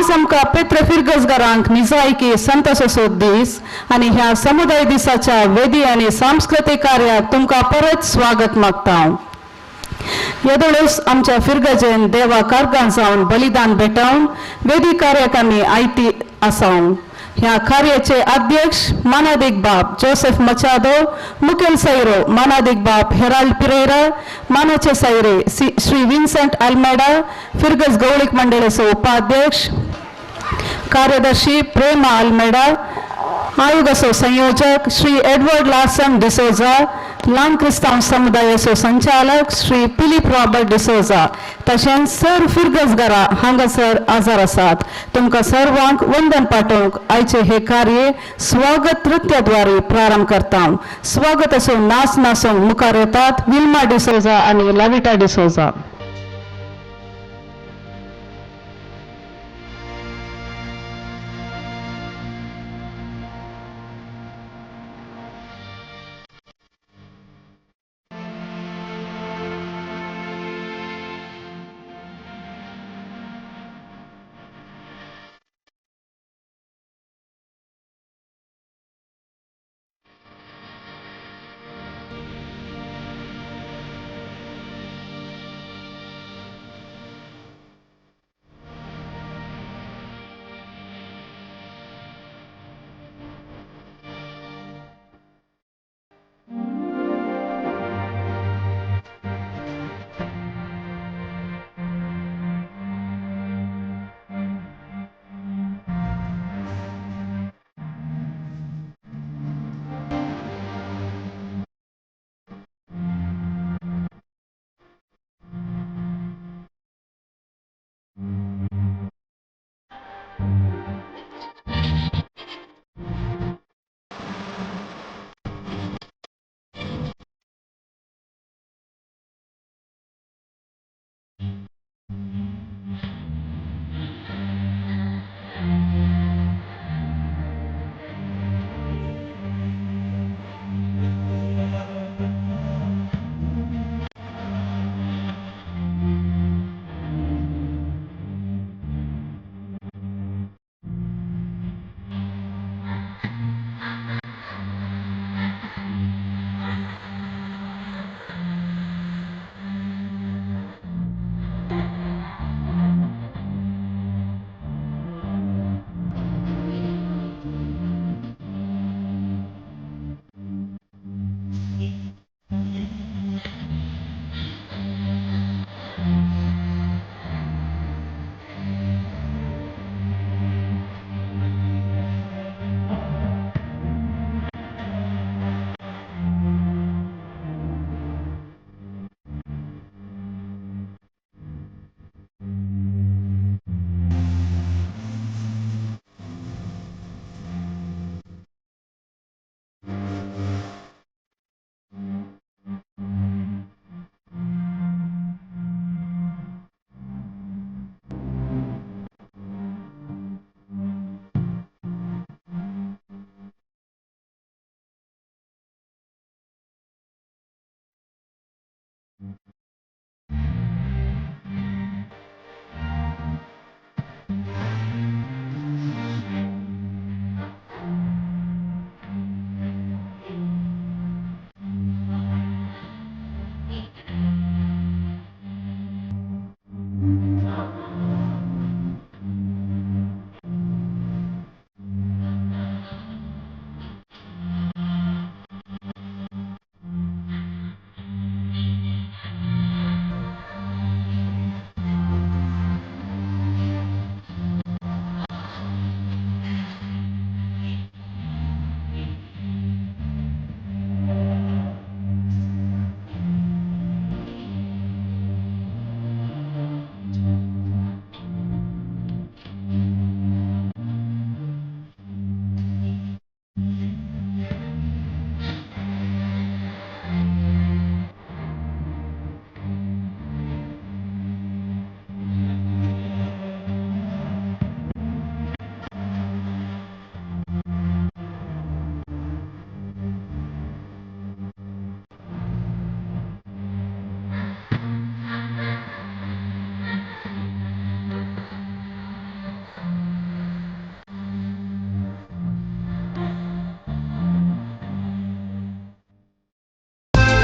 आज आमकां पेत्र फिरगजगारांक निजायकी संतोषाचो दीस आनी ह्या समुदाय दिसाच्या वेदी आनी सांस्कृतीक कार्याक तुमकां परत स्वागत मागता हांव. येदोळूच आमच्या फिरगजेन देवा कार्गां जावन बलिदान भेटोवन वेदी कार्याक आमी आयती आसाव. ह्या कार्याचे अध्यक्ष मानादीक बाब जोसेफ मचादो, मुखेल सैरो मानादीक बाब हेराल्ड पिरेरा, मानाचे सैरे श्री विन्सेंट अल्मेडा, फिरगज गौळीक मंडळाचो उपाध्यक्ष, कार्यदर्शी प्रेमा अल्मेडा, आयोगाचो संयोजक श्री एडवर्ड लार्सन डिसोजा, ल्हान क्रिस्तांव समुदायाचो संचालक श्री फिलीप रॉबर्ट डिसोजा, तशेंच सर फिरगजगारा हांगासर आजार आसात. तुमकां सर्वांक वंदन पाठोवंक आयचे हे कार्य स्वागत नृत्याद्वारे प्रारंभ करता. स्वागताचो नाच नाचोवंक मुखार येतात विल्मा डिसोजा आनी लाविटा डिसोजा.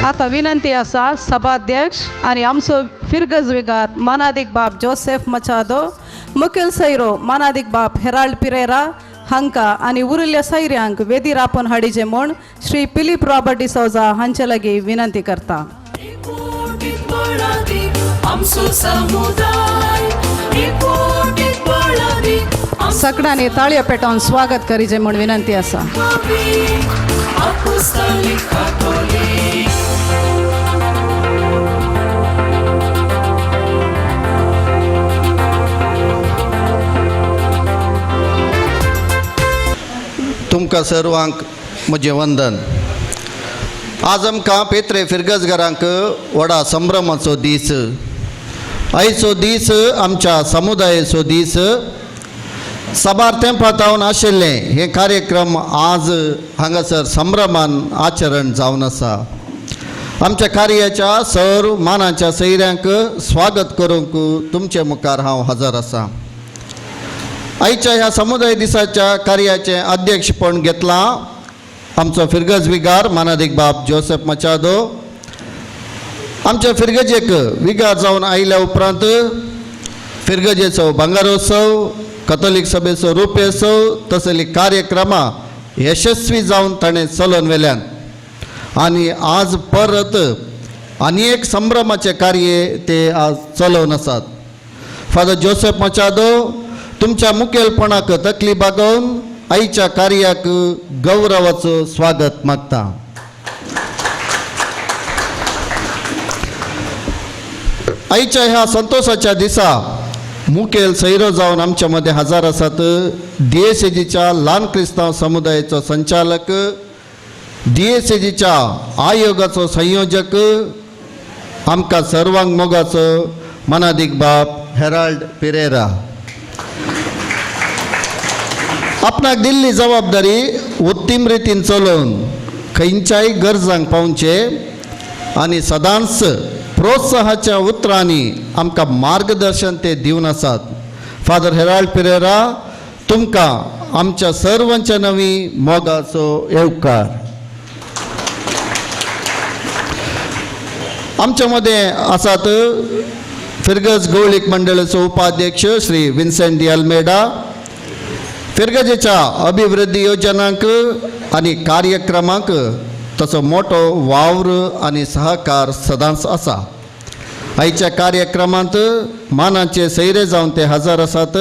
आतां विनंती आसा सभाध्यक्ष आनी आमचो फिरगज विगार मानादीक बाब जोसेफ मचादो, मुखेल सैरो मानादीक बाब हेराल्ड पिरेरा हांकां आनी उरिल्ल्या सैऱ्यांक वेदीर आपोवन हाडीचे म्हूण श्री फिलीप रॉबर्ट डिसोजा हांचे लागीं विनंती करता. एकवटीत बळादीक आमचो समुदाय, एकवटीत बळादीक आमचो सगळ्यांनी ताळयो पेटोवन स्वागत करीचे म्हूण विनंती आसा. कवी आपुस्तलीक कातोलीक. तुमकां सर्वांक म्हजें वंदन. आज आमकां पेत्रे फिरगजघरांक व्हडा संभ्रमाचो दीस. आयचो दीस आमच्या समुदायाचो दीस. साबार तेंपा थावन आशिल्लें हे कार्यक्रम आज हांगासर संभ्रमान आचरण जावन आसा. आमच्या कार्याच्या सर्व मानाच्या सैऱ्यांक स्वागत करूंक तुमचे मुखार हांव हजर आसा. आयच्या ह्या समुदाय दिसाच्या कार्याचें अध्यक्षपण घेतलां आमचो फिरगज विगार मानादीक बाब जोसेफ मचादो. आमच्या फिरगजेक विगार जावन आयल्या उपरांत फिरगजेचो भांगारोत्सव, कथोलीक सभेचो रुप्योत्सव तसली कार्यक्रमां यशस्वी जावन ताणें चलोवन व्हेल्यान आनी आज परत आनी एक संभ्रमाचें कार्य ते आज चलोवन आसात. फादर जोसेफ मचादो, तुमच्या मुखेलपणाक तकली बागोवन आयच्या कार्याक गौरवाचो स्वागत मागता. आयच्या ह्या संतोषाच्या दिसा मुखेल सैरो जावन आमच्या मदें हजर आसात डीएसएजीच्या ल्हान क्रिस्तांव समुदायाचो संचालक, डीएसएजीच्या आयोगाचो संयोजक, आमकां सर्वांक मोगाचो मनादीक बाब हेराल्ड पिरेरा. आपणाक दिल्ली जबाबदारी उत्तीम रितीन चलोवन खंयच्याय गरजांक पावचे आनी सदांच प्रोत्साहाच्या उतरांनी आमकां मार्गदर्शन ते दिवन आसात. फादर हेराल्ड पिरेरा, तुमकां आमच्या सर्वांच्या नवी मोगाचो येवकार. आमच्या मदें आसात फिरगज गवळीक मंडळाचो उपाध्यक्ष श्री विन्सेंट डी अल्मेडा. फिरगजेच्या अभिवृद्धी योजनांक आनी कार्यक्रमांक तसो मोटो वावर आनी सहकार सदांच आसा. आयच्या कार्यक्रमांत मानाचे सैरे जावन ते हजर आसात.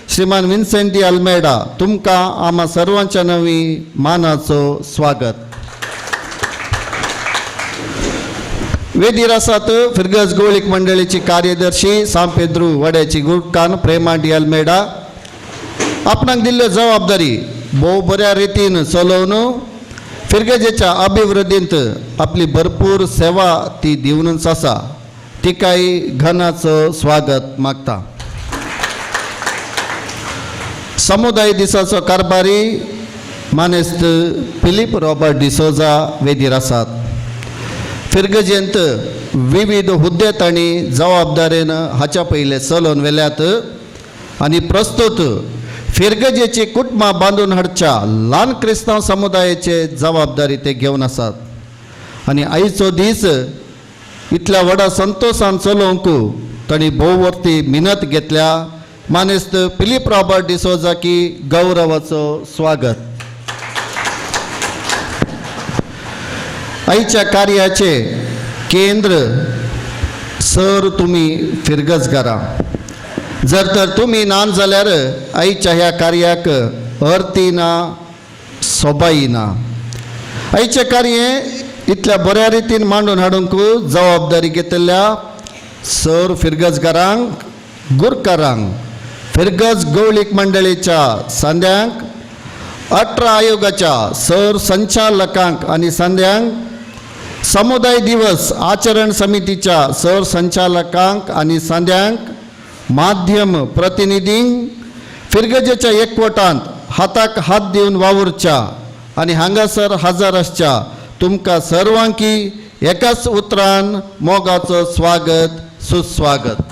श्रीमान विन्सेंट डी अल्मेडा, तुमकां आमा सर्वांच्या नवी मानाचो स्वागत. वेदीर आसात फिरगज गोळीक मंडळीची कार्यदर्शी सांपेद्रू पेद्रू वड्याची गुटकान प्रेमा डी अल्मेडा. आपणाक दिल्ल्यो जबाबदारी भोव बऱ्या रितीन चलोवन फिरगजेच्या अभिवृद्धींत आपली भरपूर सेवा ती दिवनच आसा. तिकाय घनाचो स्वागत मागता. समुदाय दिसाचो कारभारी मानेस्त फिलीप रॉबर्ट डिसोजा वेदीर आसात. फिरगजेंत विविध हुद्दे तांणी जबाबदारेन हाच्या पयलें चलोवन व्हेल्यात आनी प्रस्तुत फिरगजेची कुटुंबां बांदून हाडच्या ल्हान क्रिस्तांव समुदायाचे जबाबदारी ते घेवन आसात. आनी आयचो दीस इतल्या व्हडा संतोशान चलोवंक तांणी भोववर्ती मिनत घेतल्या. मानेस्त फिलीप रॉबर्ट डिसोजा की गौरवाचो स्वागत. आयच्या कार्याचे केंद्र सर तुमी फिरगजगारां. जर तर तुमी ना जाल्यार आयच्या ह्या कार्याक अर्थी ना, सोबाई ना. आयचें कार्य इतल्या बऱ्या रितीन मांडून हाडूंक जबाबदारी घेतिल्ल्या सर फिरगजगारांक, गुरकारांक, फिरगज गवळीक मंडळीच्या सांद्यांक, 18 आयोगाच्या सर संचालकांक आनी सांद्यांक, समुदाय दिवस आचरण समितीच्या सर संचालकांक आनी सांद्यांक, माध्यम प्रतिनिधींक, फिरगजेच्या एकवटांत हाताक हात दिवन वावुरच्या आनी हांगासर हजर आसच्या तुमकां सर्वांकी एकाच उतरान मोगाचो स्वागत, सुस्वागत.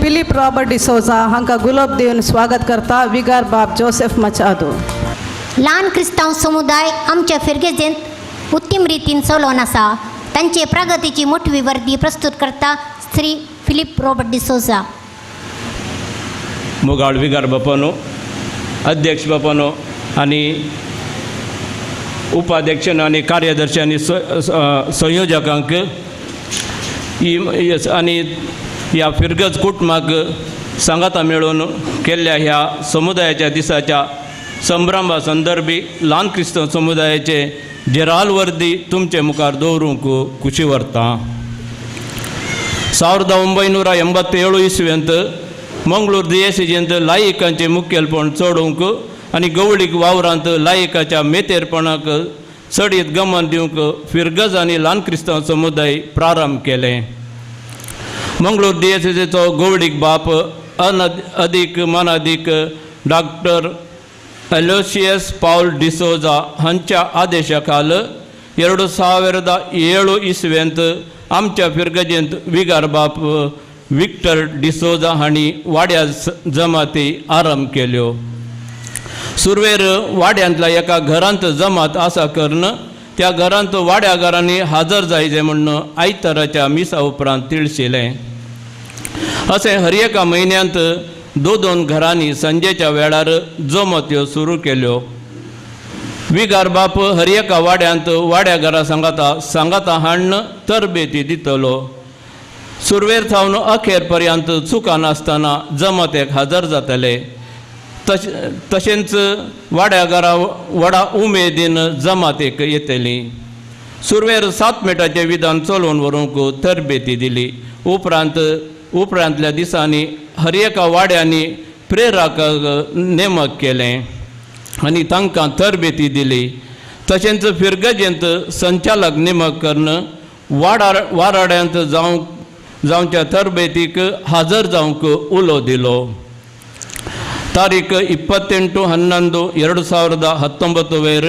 फिलीप रॉबर्ट डिसोजा हांकां गुलाब दिवन स्वागत करता विगार बाब जोसेफ मचादो. ल्हान क्रिस्तांव समुदाय आमच्या फिर्गेजेंत उत्तम रितीन चलोवन आसा. तांचे प्रगतीची मोठवी वर्दी प्रस्तुत करता श्री फिलीप रॉबर्ट डिसोजा. मोगाळ विगार बापानो, अध्यक्ष बापानो आनी उपाध्यक्ष आनी कार्यदर्शी आनी संयोजकांक ही आनी ह्या फिरगज कुटुंबाक सांगाता मेळून केल्ल्या ह्या समुदायाच्या दिसाच्या संभ्रमा संदर्भी ल्हान क्रिस्तांव समुदायाचे जेराल वर्दी तुमचे मुखार दवरूंक खुशी व्हरता. 1987 इसवेंत मंगळूर दियेसिजेंत लायिकांचें मुखेलपण चडोवंक आनी गवळीक वावरांत लायिकाच्या मेतेरपणाक चडीत गमन दिवंक फिरगज आनी ल्हान क्रिस्तांव समुदाय प्रारंभ केलें. मंगळूर दियेसिजेचो गवळीक बाप अदीक मानादीक डॉक्टर अलोशियस पावल डिसोजा हांच्या आदेशा खाल 2007 इसवेंत आमच्या फिरगजेंत विगार बाप विक्टर डिसोजा हांणी वाड्या जमाती आरंभ केल्यो. सुरवेर वाड्यांतल्या एका घरांत जमात आसा करून त्या घरांत वाड्या घरांनी हाजर जायचे म्हूण आयताराच्या मिसा उपरांत तिळशिलें. अशें हर एका म्हयन्यांत दोन दोन घरांनी संजेच्या वेळार जमत्यो सुरू केल्यो. विगार बाप हर एका वाड्यांत वाड्या घरा सांगाता सांगाता हाण्ण तरबेती दितलो. सुरवेर सावन अखेर पर्यंत चुकनासतना जमातेक हजर जातले. तशेंच वाड्या घरा व्हडा उमेदीन जमातेक येतली. सुरवेर 7 मिनटाचें विधान चलोवन व्हरूंक तरबेती दिली. उपरांतल्या दिसांनी हर एका वाड्यांनी प्रेरक नेमक केलें आनी तांकां तरबेती दिली. तशेंच फिरगजेंत संचालक नेमक करून वाराड्यांत जावच्या तरबेतीक हाजर जावंक उलो दिलो. तारीख 28-11-2019 वयर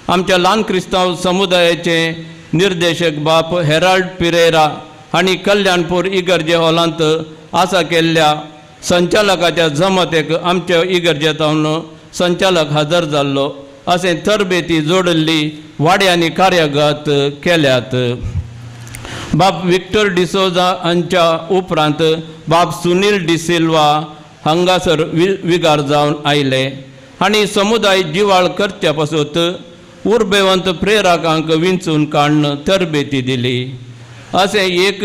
आमच्या ल्हान क्रिस्तांव समुदायाचे निर्देशक बाप हेराल्ड पिरेरा हांणी कल्याणपूर इगर्जे हॉलांत आसा केल्ल्या संचालकाच्या जमातेक आमच्या इगर्जेंत संचालक हजर जाल्लो. अशें तरबेती जोडिल्ली वाड्यांनी कार्यागत केल्यात. बाप विक्टर डिसोजा हांच्या उपरांत बाप सुनील डिसिल्वा हांगासर विगार जावन आयले आनी समुदाय जिवाळ करच्या पासत उर्बेवंत प्रेरकांक विंचून काडून तरबेती दिली. अशें एक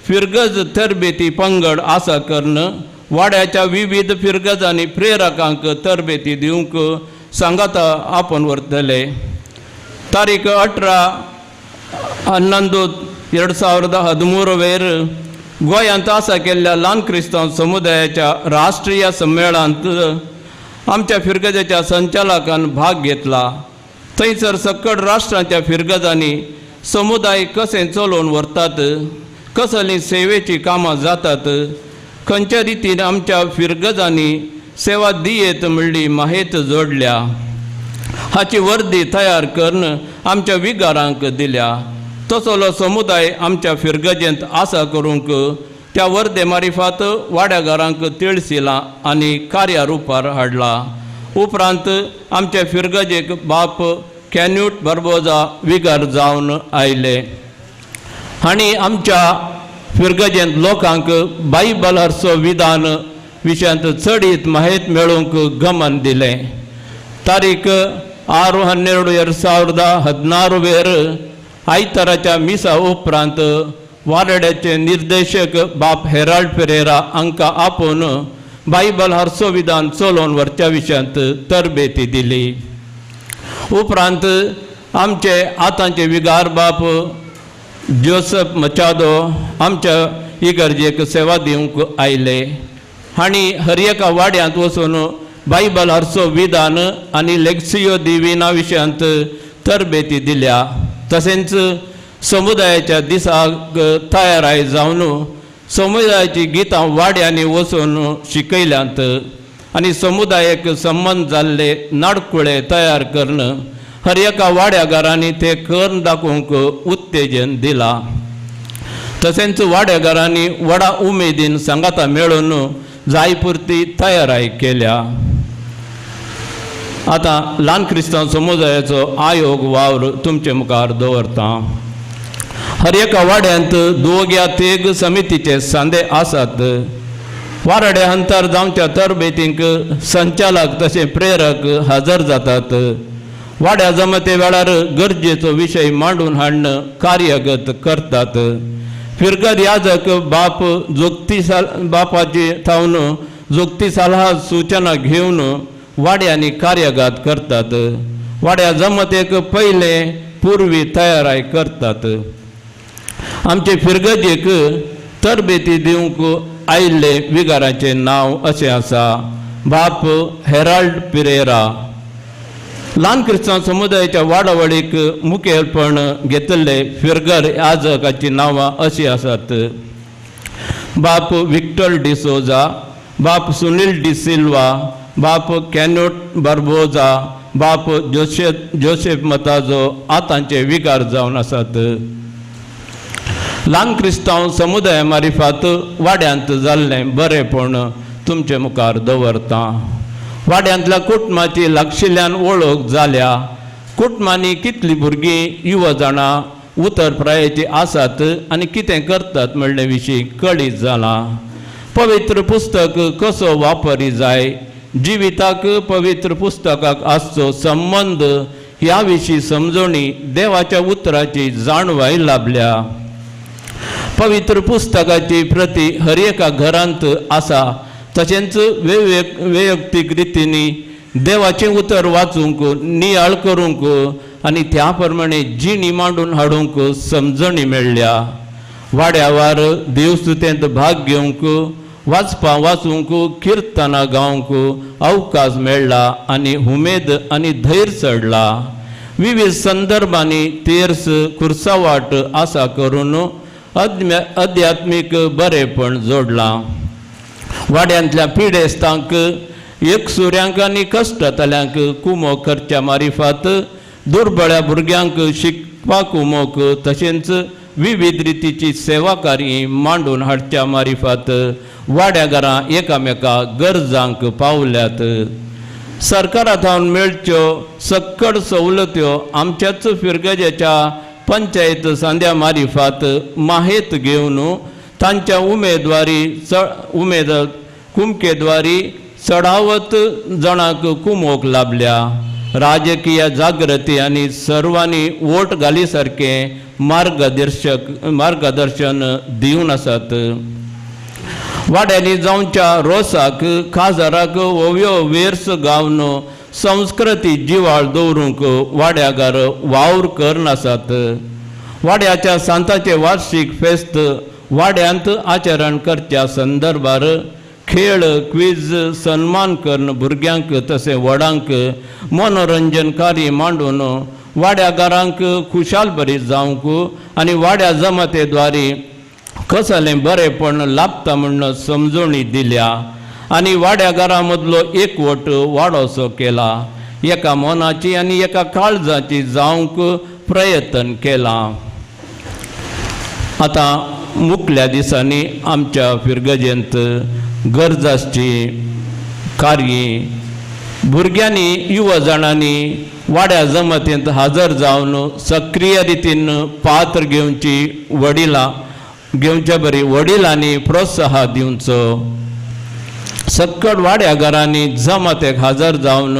फिरगज तरबेती पंगड आसा करून वाड्याच्या विविध फिरगजांनी प्रेरकांक तरबेती दिवंक सांगाता आपोवन व्हरतले. तारीख 18-11-2013 वयर गोंयांत आसा केल्ल्या ल्हान क्रिस्तांव समुदायाच्या राष्ट्रीय संमेळनांत आमच्या फिरगजेच्या संचालकान भाग घेतला. थंयसर सकड राष्ट्रांच्या फिरगजांनी समुदाय कशें चलोवन व्हरतात, कसलीं सेवेचीं कामां जातात, खंयच्या रितीन आमच्या फिरगजांनी सेवा दियेत म्हणली माहेत जोडल्या हाची वर्दी तयार करून आमच्या विगारांक दिल्या. तसलो समुदाय आमच्या फिरगजेंत आसा करूंक त्या वर्दे मारिफात वाड्या घरांक तिळसिला आनी कार्यारुपार हाडला. उपरांत आमच्या फिरगजेक बाप कॅन्यूट बार्बोजा विगार जावन आयले आनी आमच्या फिरगजेंत लोकांक बायबल हरसो विधान विशयांत चडीत माहित मेळोवंक गमन दिलें. तारीख 6-12-2016 वेर आयताराच्या मिसा उपरांत वारड्याचे निर्देशक बाप हेराल्ड पेरेरा हांकां आपोवन बायबल हरसो विधान चलोवन व्हरच्या विशयांत तरबेती दिली. उपरांत आमचे आतांचे विगार बाप जोसफ मचादो आमच्या इगर्जेक सेवा दिवंक आयले आनी हर एका वाड्यांत वचून बायबल हरसो विधान आनी लेक्सियो दिविना विशयांत तरबेती दिल्या. तशेंच समुदायाच्या दिसाक तयाराय जावन समुदायाची गितां वाड्यांनी वचून शिकयल्यांत आनी समुदायाक संबंद जाल्ले नाडकुळे तयार करून हर एका वाड्या घरांनी ते करून दाखोवंक उत्तेजन दिलां. तशेंच वाड्याघरांनी व्हडा उमेदीन सांगाता मेळून जायपुरती तयाराय केल्या. आतां ल्हान क्रिस्तांव समुदायाचो आयोग वावर तुमचे मुखार दवरता. हर एका वाड्यांत दोग्या तेग समितीचे सांदे आसात. वाराडे हंतर जावच्या तरबेतींक संचालक तशें प्रेरक हजर जातात. वाड्या जमते वेळार गरजेचो विशय मांडून हाडून कार्यगत करतात. फिरगद याजक बाप जोगती साल बापाची थावन जोगती सलाह सूचना घेवन वाड्यांनी कार्यगात करतात. वाड्या जमतेक पयले पुर्वी तयाराय करतात. आमचे फिरगजेक तरबेती दिवंक आयिल्ले विगाराचें नांव अशें आसा, बाप हेराल्ड पिरेरा. ल्हान क्रिस्तांव समुदायाच्या वाडावळीक मुखेलपण घेतिल्ले फिरगर याजकाचीं नांवां अशीं आसात, बाप विक्टर डिसोजा, बाप सुनील डिसिल्वा, बाप कॅनोट बार्बोजा, बाप जोशेफ जोसेफ मताजो आतांचे विगार जावन आसात. ल्हान क्रिस्तांव समुदाया मारिफात वाड्यांत जाल्लें बरेंपण तुमचे मुखार दवरता. वाड्यांतल्या कुटुंबाची लागशिल्ल्यान वळख जाल्या. कुटुंबांनी कितलीं भुरगीं युवा जाणां उतर प्रायेची आसात आनी कितें करतात म्हणले विशीं कळीत जालां. पवित्र पुस्तक कसो वापरी जाय, जिविताक पवित्र पुस्तकाक आसचो संबंद ह्या विशीं समजणी देवाच्या उतराची जाणवाय लाभल्या. पवित्र पुस्तकाची प्रती हर एका घरांत आसा. तशेंच वैयक्तीक रितींनी देवाचें उतर वाचूंक, नियाळ करूंक आनी त्या प्रमाणे जिणी मांडून हाडूंक समजणी मेळ्ळ्या. वाड्यावार देवस्तुतेंत भाग घेवंक, वाचपां वाचूंक, किर्तनां गावंक अवकाश मेळ्ळा आनी उमेद आनी धैर्य चडला. विविध संदर्भांनी तेर्स कुर्सावाट आसा करून अध्यात्मीक बरेपण जोडलां. वाड्यांतल्या पिडेस्तांक, एकसुऱ्यांक आनी कश्टतल्यांक कुमो करच्या मारिफात, दुर्बळ्या भुरग्यांक शिकपाक उमोक, तशेंच विविध रितीची सेवा कार्य मांडून हाडच्या मारिफात वाड्या घरां एकामेका गरजांक पावल्यात. सरकारा थावन मेळच्यो सक्कड सवलत्यो आमच्याच फिरगजेच्या पंचायत सांद्या मारिफात माहेत घेवन तांच्या उमेदवारी उमेद कुमकेद्वारी चडावत जाणांक कुमोक लाभल्या. राजकीय जागृती आनी सर्वांनी वोट घाली सारकें मार्गदर्शन दिवन आसात. वाड्यांनी जावच्या रोसाक खाजराक ओव्यो वेर्स गावन संस्कृती जिवाळ दवरूंक वाड्यागार वावर करून आसात. वाड्याच्या सांताचें वार्षीक फेस्त वाड्यांत आचरण करच्या संदर्भार खेळ, क्वीज, सन्मान करून भुरग्यांक तशें व्हडांक मनोरंजन कार्य मांडून वाड्यागारांक खुशाल बरी जावंक आनी वाड्या जमातेद्वारे कसलें बरेंपण लाभता म्हूण समजणी दिल्या आनी वाड्या मदलो एकवट वाडोसो केला. एका मनाची आनी एका काळजाची जावंक प्रयत्न केला. आतां मुखल्या दिसांनी आमच्या फिरगजेंत गरज आसची कार्य भुरग्यांनी, युवा जाणांनी वाड्या जमातींत हजर जावन सक्रीय रितीन पात्र घेवची, वडिलां घेवच्या बरी वडिलांनी प्रोत्साह दिवचो. सक्कड वाड्या घरांनी जमातेक हजर जावन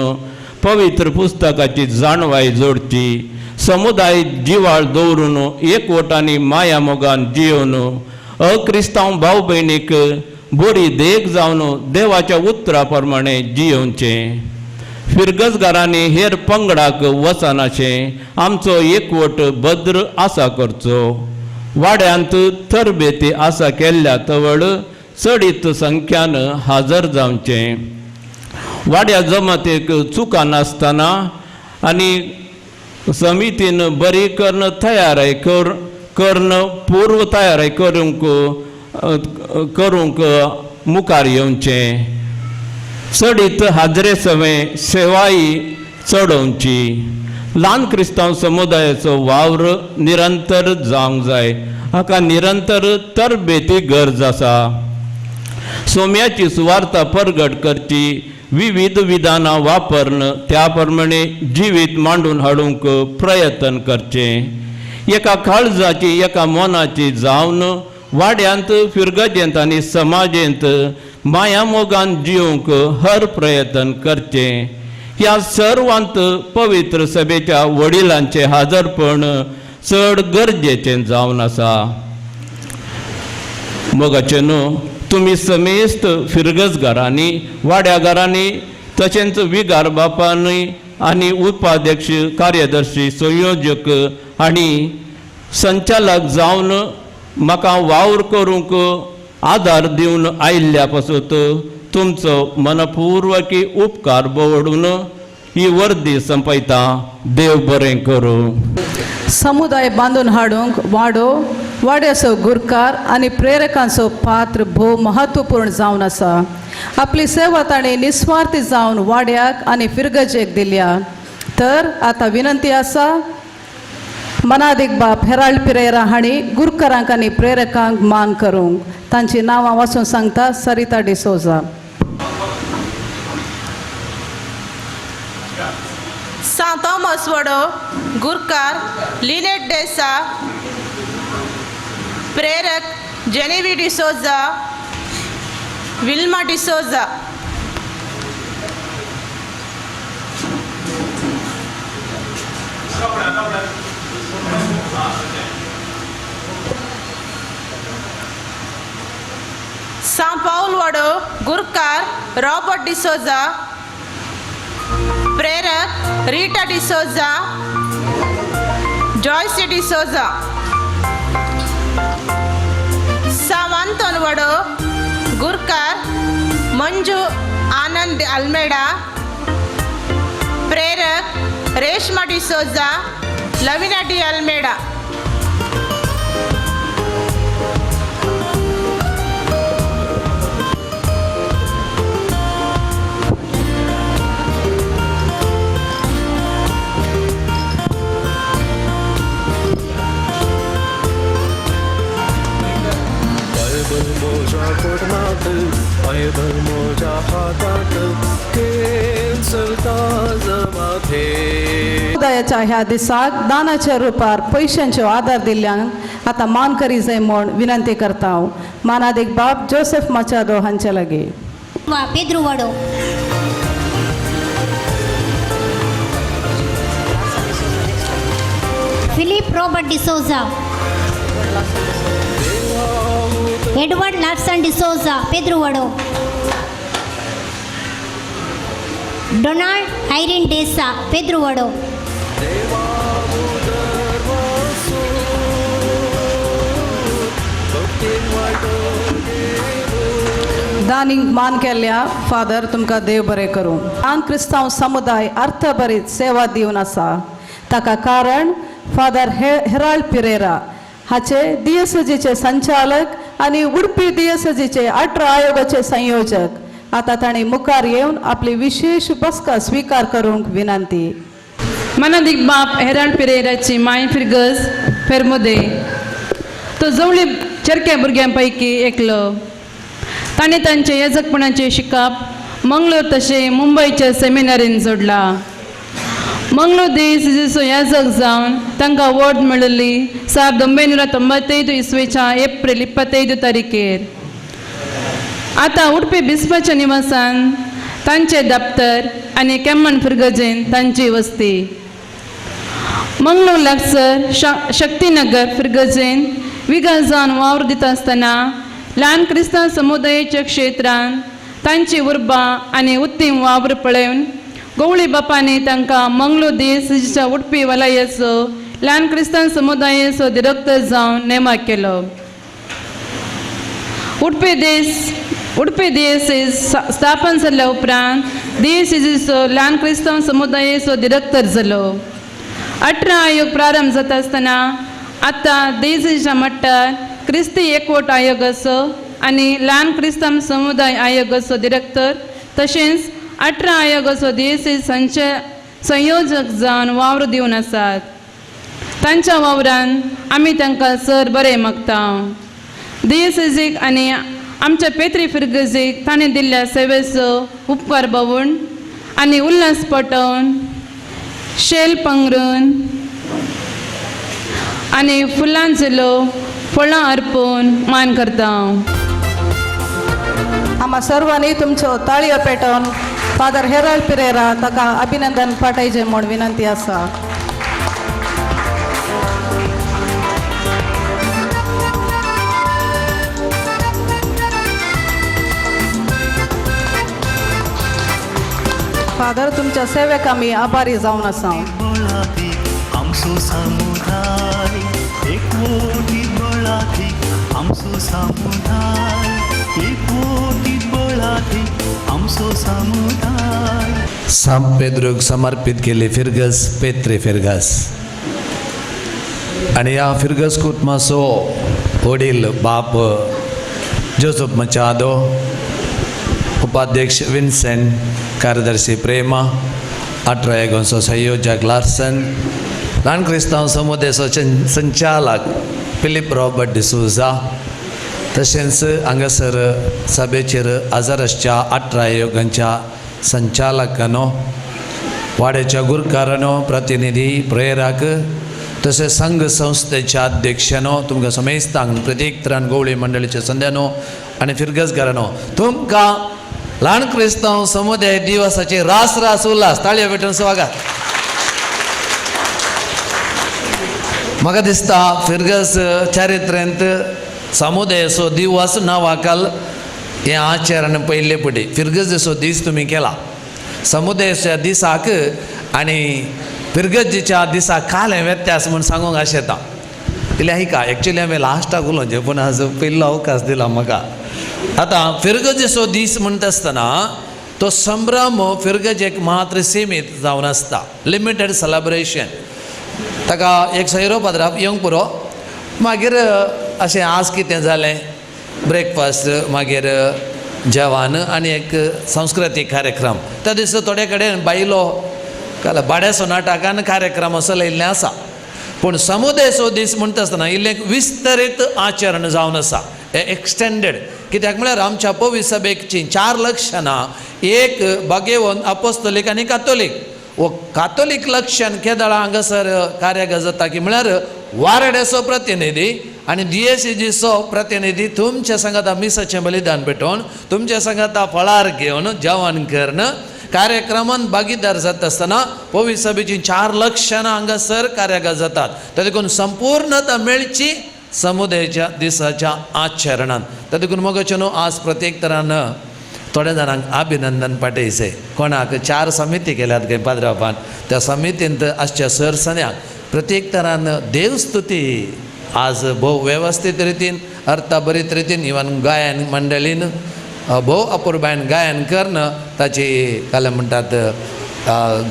पवित्र पुस्तकाची जाणवाय जोडची. समुदाय जिवाळ दवरून एकवटांनी माया मोगान जियोवन अक्रिस्तांव भाव भयणीक बरी देख जावन देवाच्या उतरा प्रमाणे जियोवचें. फिरगजगारांनी हेर पंगडाक वचनाशें आमचो एकवट भद्र आसा करचो. वाड्यांत तरबेती आसा केल्ल्या तवळ चडीत संख्यान हाजर जावचें. वाड्या जमातेक चुका नासतना आनी समितीन बरी करून तयाराय करून पूर्व तयाराय करूंक करूंक मुखार येवचें. चडीत हाजरे सवे सेवाई चडोवची. ल्हान क्रिस्तांव समुदायाचो वावर निरंतर जावंक जाय. हाका निरंतर तरबेती गरज आसा. सोम्याची सुवार्ता परगट करची, विविध विधानां वापरून त्या प्रमाणे जिवीत मांडून हाडूंक प्रयत्न करचें. एका काळजाची एका मनाची जावन वाड्यांत फिरगजेंत आनी समाजेंत माया मोगान जिवंक हर प्रयत्न करचें. ह्या सर्वांत पवित्र सभेच्या वडिलांचें हाजरपण चड गरजेचें जावन आसा. मोगाचें न्हू तुमी समेस्त फिरगजगारांनी वाड्यागारांनी तशेंच विगार बापांनी आनी उपाध्यक्ष कार्यदर्शी संयोजक आनी संचालक जावन म्हाका वावर करूंक आदार दिवन आयिल्ल्या पासून तुमचो मनपूर्वकी उपकार बवडून ही वर्दी संपयता. देव बरें करूं. समुदाय बांदून हाडूंक वाडो वाड्याचो गुरकार आनी प्रेरकांचो पात्र भोव महत्वपूर्ण जावन आसा. आपली सेवा ताणें निस्वार्थी जावन वाड्याक आनी फिरगजेक दिल्या. तर आतां विनंती आसा मनादीक बाप हेराल्ड पिरेरा हांणी गुरकारांक आनी प्रेरकांक मान करूंक. तांची नांवां वाचून सांगता सरिता डिसोजा. सां थॉमस वडो गुरकार लिनेट डेसा, प्रेरक जेनेवी डिसोजा, विल्मा डिसोजा. सां पाऊल वडो गुरकार रॉबर्ट डिसोजा, प्रेरक रीटा डिसोजा, जॉयसी डिसोजा. सावंतन वडो गुरकार मंजू आनंद अल्मेडा, प्रेरक रेश्मा डिसोजा, लविना डी अल्मेडा. बायबल म्हज्या कोटमात, बायबल म्हज्या हातांत, केन चलता जमाथे. समुदायाच्या ह्या दिसाक दानाच्या रुपार पयशांचो आदार दिल्ल्यान आतां मान करी जाय म्हूण विनंती करता हांव मानादीक बाब जोसेफ माचादो हांचे लागीं. वा पेद्रू वडो. Philip Robert D'Souza, Edward Larson D'Souza, Pedro Vado. Donald Irene D'Sa, Pedro Vado. दानीक मान केल्ल्या फादर तुमकां देव बरें करूं. ल्हान क्रिस्तांव समुदाय अर्थभरीत सेवा दिवन आसा. ताका कारण फादर हेराल्ड पिरेरा हाचे दियसजीचे संचालक आनी उडपी दियसजीचे 18 आयोगाचे संयोजक. आतां तांणी मुखार येवन आपली विशेश बसका स्विकार करूंक विनंती. मनादीक बाप हेराल्ड पिरेराची माय फिरगज फेरमुदे. तो जवळी चरक्या भुरग्यां पैकी एकलो. ताणें तांचे येजकपणाचें शिकप मंगळूर तशें मुंबयच्या सेमिनारीन जोडला. मंगळूर देश याजक जावन तांकां वॉर्ड मेळिल्ली 1995 इसवेच्या एप्रील 25 तारखेर. आतां उडपी बिस्पाच्या निवासान तांचें दप्तर आनी केम्मन फिरगजेन तांची वस्ती. मंगळूर लागसर शक्तीनगर फिरगजेन विगास जावन वावर दिता आसतना ल्हान क्रिस्तांव समुदायाच्या क्षेत्रांत तांची उर्बा आनी उत्तीम वावर पळोवन गवळी बापांनी तांकां मंगळूर देशाच्या उडपी वलयाचो ल्हान क्रिस्तांव समुदायाचो दिरक्त जावन नेमक केलो. उडपी देश स्थापन जाल्ल्या उपरांत देश ल्हान क्रिस्तांव समुदायाचो दिरक्तर जालो. 18 आयोग प्रारंभ जाता आसतना आतां देशाच्या मट्टार क्रिस्ती एकवट आयोगाचो आनी ल्हान क्रिस्तांव समुदाय आयोगाचो दिरक्तर तशेंच 18 आयोगाचो देश संयोजक जावन वावर दिवन आसात. तांच्या वावरान आमी तांकां सर बरें मागता. दियसेजीक आनी आमच्या पेत्री फिरगजीक ताणें दिल्ल्या सेवेचो उपकार बावून आनी उल्हास पटोवन शेल पंगरून आनी फुलांचेलो फळां अर्पून मान करता. आम्हा सर्वांनी तुमच्यो ताळयो पेटोवन फादर हेराल्ड पिरेरा ताका अभिनंदन पाठयचें म्हूण विनंती आसा. फादर तुमच्या सेवेक आमी आभारी जावन आसा. आमचो समुदाय एकवटीत बळाधीक आमचो समुदाय एकवटीत बळाधीक आमचो समुदाय. सांत पेद्रूक समर्पीत केली फिरगस पेत्रे फिरगस आनी ह्या फिरगस कुटुंबाचो वडील बाप जोसफ मचादो, उपाध्यक्ष विन्सेंट, कार्यदर्शी प्रेमा, 18 एगोंचो संयोजक लार्सन, ल्हान क्रिस्तांव समुदायाचो संचालक फिलीप रॉबर्ट डिसोजा, तशेंच हांगासर सभेचेर आजारसच्या 18 योगांच्या संचालकांनो, वाड्याच्या गुरकारांनो, प्रतिनिधी प्रेरक तशेंच संघ संस्थेच्या अध्यक्षांनो, तुमकां समेस्तांक प्रत्येक तरान गोवळी मंडळीच्या संद्यानो आनी फिरगजकारांनो, तुमकां ल्हान क्रिस्तांव समुदाय दिवसाचे रास रास उल्हास ताळयो पेटून स्वागत. म्हाका दिसता फिरगस चारित्र्यांत समुदायाचो दिवस नांवाकाल हें आचरण पयले पटी फिरगजेचो दीस तुमी केला. समुदायाच्या दिसाक आनी फिरगजेच्या दिसाक काल हें व्यत्यास म्हूण सांगूंक आशेता. इल्लें आयका एक्चुली हांवें लास्टाक उलोवचें पूण आज पयलो अवकाश दिला म्हाका. आतां फिरगजेचो दीस म्हणटा आसतना तो संभ्रम फिरगजेक मात्र सीमीत जावन आसता, लिमिटेड सेलेब्रेशन. ताका एक सैरो पाद्राप येवंक पुरो, मागीर अशें आज कितें जालें ब्रेकफास्ट, मागीर जेवण आनी एक सांस्कृतीक कार्यक्रम. त्या दिसा थोडे कडेन बायलो भाड्याचो नाटकान कार्यक्रम असो लायिल्लें आसा. पूण समुदायाचो दीस म्हणटा आसतना इल्लें विस्तरीत आचरण जावन आसा, हें एक्सटेंडेड. कित्याक म्हळ्यार आमच्या पवित्र सभेची 4 लक्षणां, एक बागेवन, अपोस्तोलीक आनी कातोलीक. वो कातोलीक लक्षण केदळा हांगासर कार्य जाता की म्हळ्यार वारड्याचो प्रतिनिधी आनी दियेसीजीचो प्रतिनिधी तुमच्या सांगाता मिसाचें बलिदान पेटोवन, तुमच्या सांगाता फळार घेवन जेवण करून कार्यक्रमान भागीदार जाता आसतना पवित्र सभेचीं 4 लक्षणां हांगासर कार्यागत जातात. त्या देखून संपूर्णता मेळची समुदायाच्या दिसाच्या आचरणान. त्या देखून मोगाचें न्हू आज प्रत्येक तरान थोड्या जाणांक अभिनंदन पाठयचें. कोणाक 4 समिती केल्यात खंय पाद्रापान, त्या समितींत आसच्या सर सन्याक प्रत्येक तरान देवस्तुती आज भोव वेवस्थीत रितीन, अर्थाभरीत रितीन, इवन गायन मंडळीन भोव अपुरबायन गायन करून ताची काल म्हणटात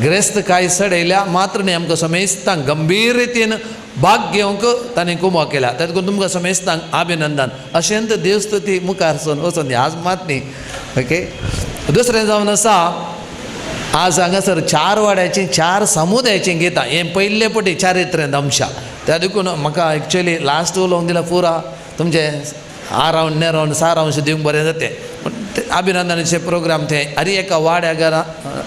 ग्रेस्त कांय सडयल्या मात्र न्ही आमकां समेस्तांक गंभीर रितीन भाग घेवंक तांणी कुमो केल्या. तेका देखून तुमकां समेस्तांक अभिनंदन. अशेंत देवस्तुती मुखार सोन वचोन आज मात न्ही. ओके, दुसरें जावन आसा आज हांगासर 4 वाड्याचीं 4 समुदायाचीं गितां हें पयले पटी चारित्र्यांत आमच्या. त्या देखून म्हाका एक्चुअली लास्ट उलोवंक दिला पुरा तुमचें आरावण नेरावण सारांश दिवंक बरें जातें. पूण अभिनंदनाचे प्रोग्राम ते हर एका वाड्या घरा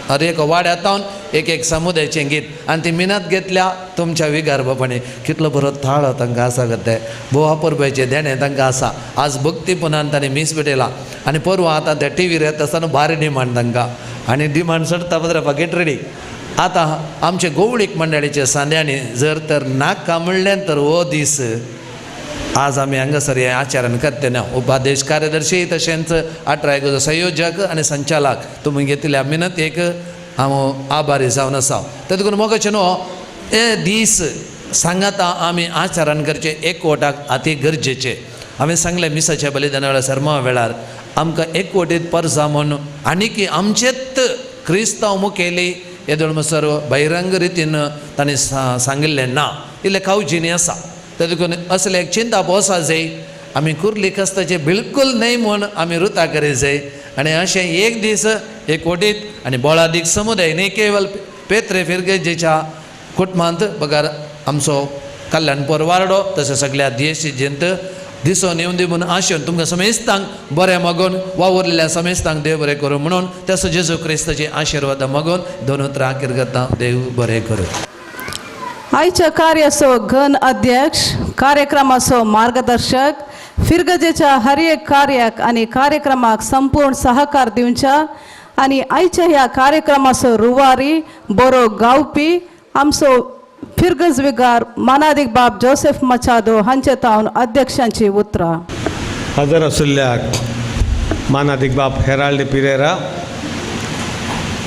हर एका वाड्या तावन एक एक समुदायाचें गीत आनी ती मिनत घेतल्या तुमच्या विगार बापांनी. कितलो बरो थाळो तांकां आसा ते भोव अपुरबायचें देणें तांकां आसा. आज भक्तीपणान तांणी मीस भेटयला आनी परवां आतां ते टिवीर येता आसतना भारी डिमांड तांकां आनी डिमांड चडटा पद्रपा गेट रेडी. आतां आमचे गोवळीक मंडळीचे सांद्यांनी जर तर नाका म्हणलें तर हो दीस आज आमी हांगासर हें आचरण करतना उपादेश कार्यदर्शी तशेंच 18 संयोजक आनी संचालक तुमी घेतिल्ल्या मिनतेक हांव आभारी जावन आसा. ते देखून मोगाचें न्हू हे दीस सांगाता आमी आचरण करचें एकवटाक अती गरजेचें. हांवें सांगलें मिसाच्या बलिदाना वेळार सर्मा वेळार आमकां एकवटीत परजा म्हूण आनी आमचेच क्रिस्तांव मुखेली येदोळ म्हणसर बहिरंग रितीन तांणी सांगिल्लें ना, इल्लें कावजीनी आसा. ते देखून असलें एक चिंता आसा जाय आमी कुर्ली कस्ताचें बिलकूल न्हय म्हूण आमी रुता करी जाय. आनी अशें एक दीस एकवटीत आनी बोळादीक समुदाय न्ही केवल पेत्रे फिरगेजेच्या कुटुंबांत बगर आमचो कल्याण पोरवाडो तशें सगळ्या देश जिंत दिसोन येवन दी म्हणून आशेवन तुमकां समेस्तांक बरें मागून वावुरलेल्या समेस्तांक देव बरें करूं म्हणून तेसो जेजू क्रिस्ताचे आशिर्वाद मागून दोन उतरां किर्गतां. देव बरें करूं. आयच्या कार्याचो घन अध्यक्ष, कार्यक्रमाचो मार्गदर्शक, फिरगजेच्या हर एक कार्याक आनी कार्यक्रमाक संपूर्ण सहकार दिवच्या आनी आयच्या ह्या कार्यक्रमाचो रुवारी, बरो गावपी, आमचो फिरगज विगार मानादीक बाब जोसेफ मचादो हांचे तावन अध्यक्षांची उतरां. हजर आशिल्ल्या मानादीक बाब हेराल्ड पिरेरा,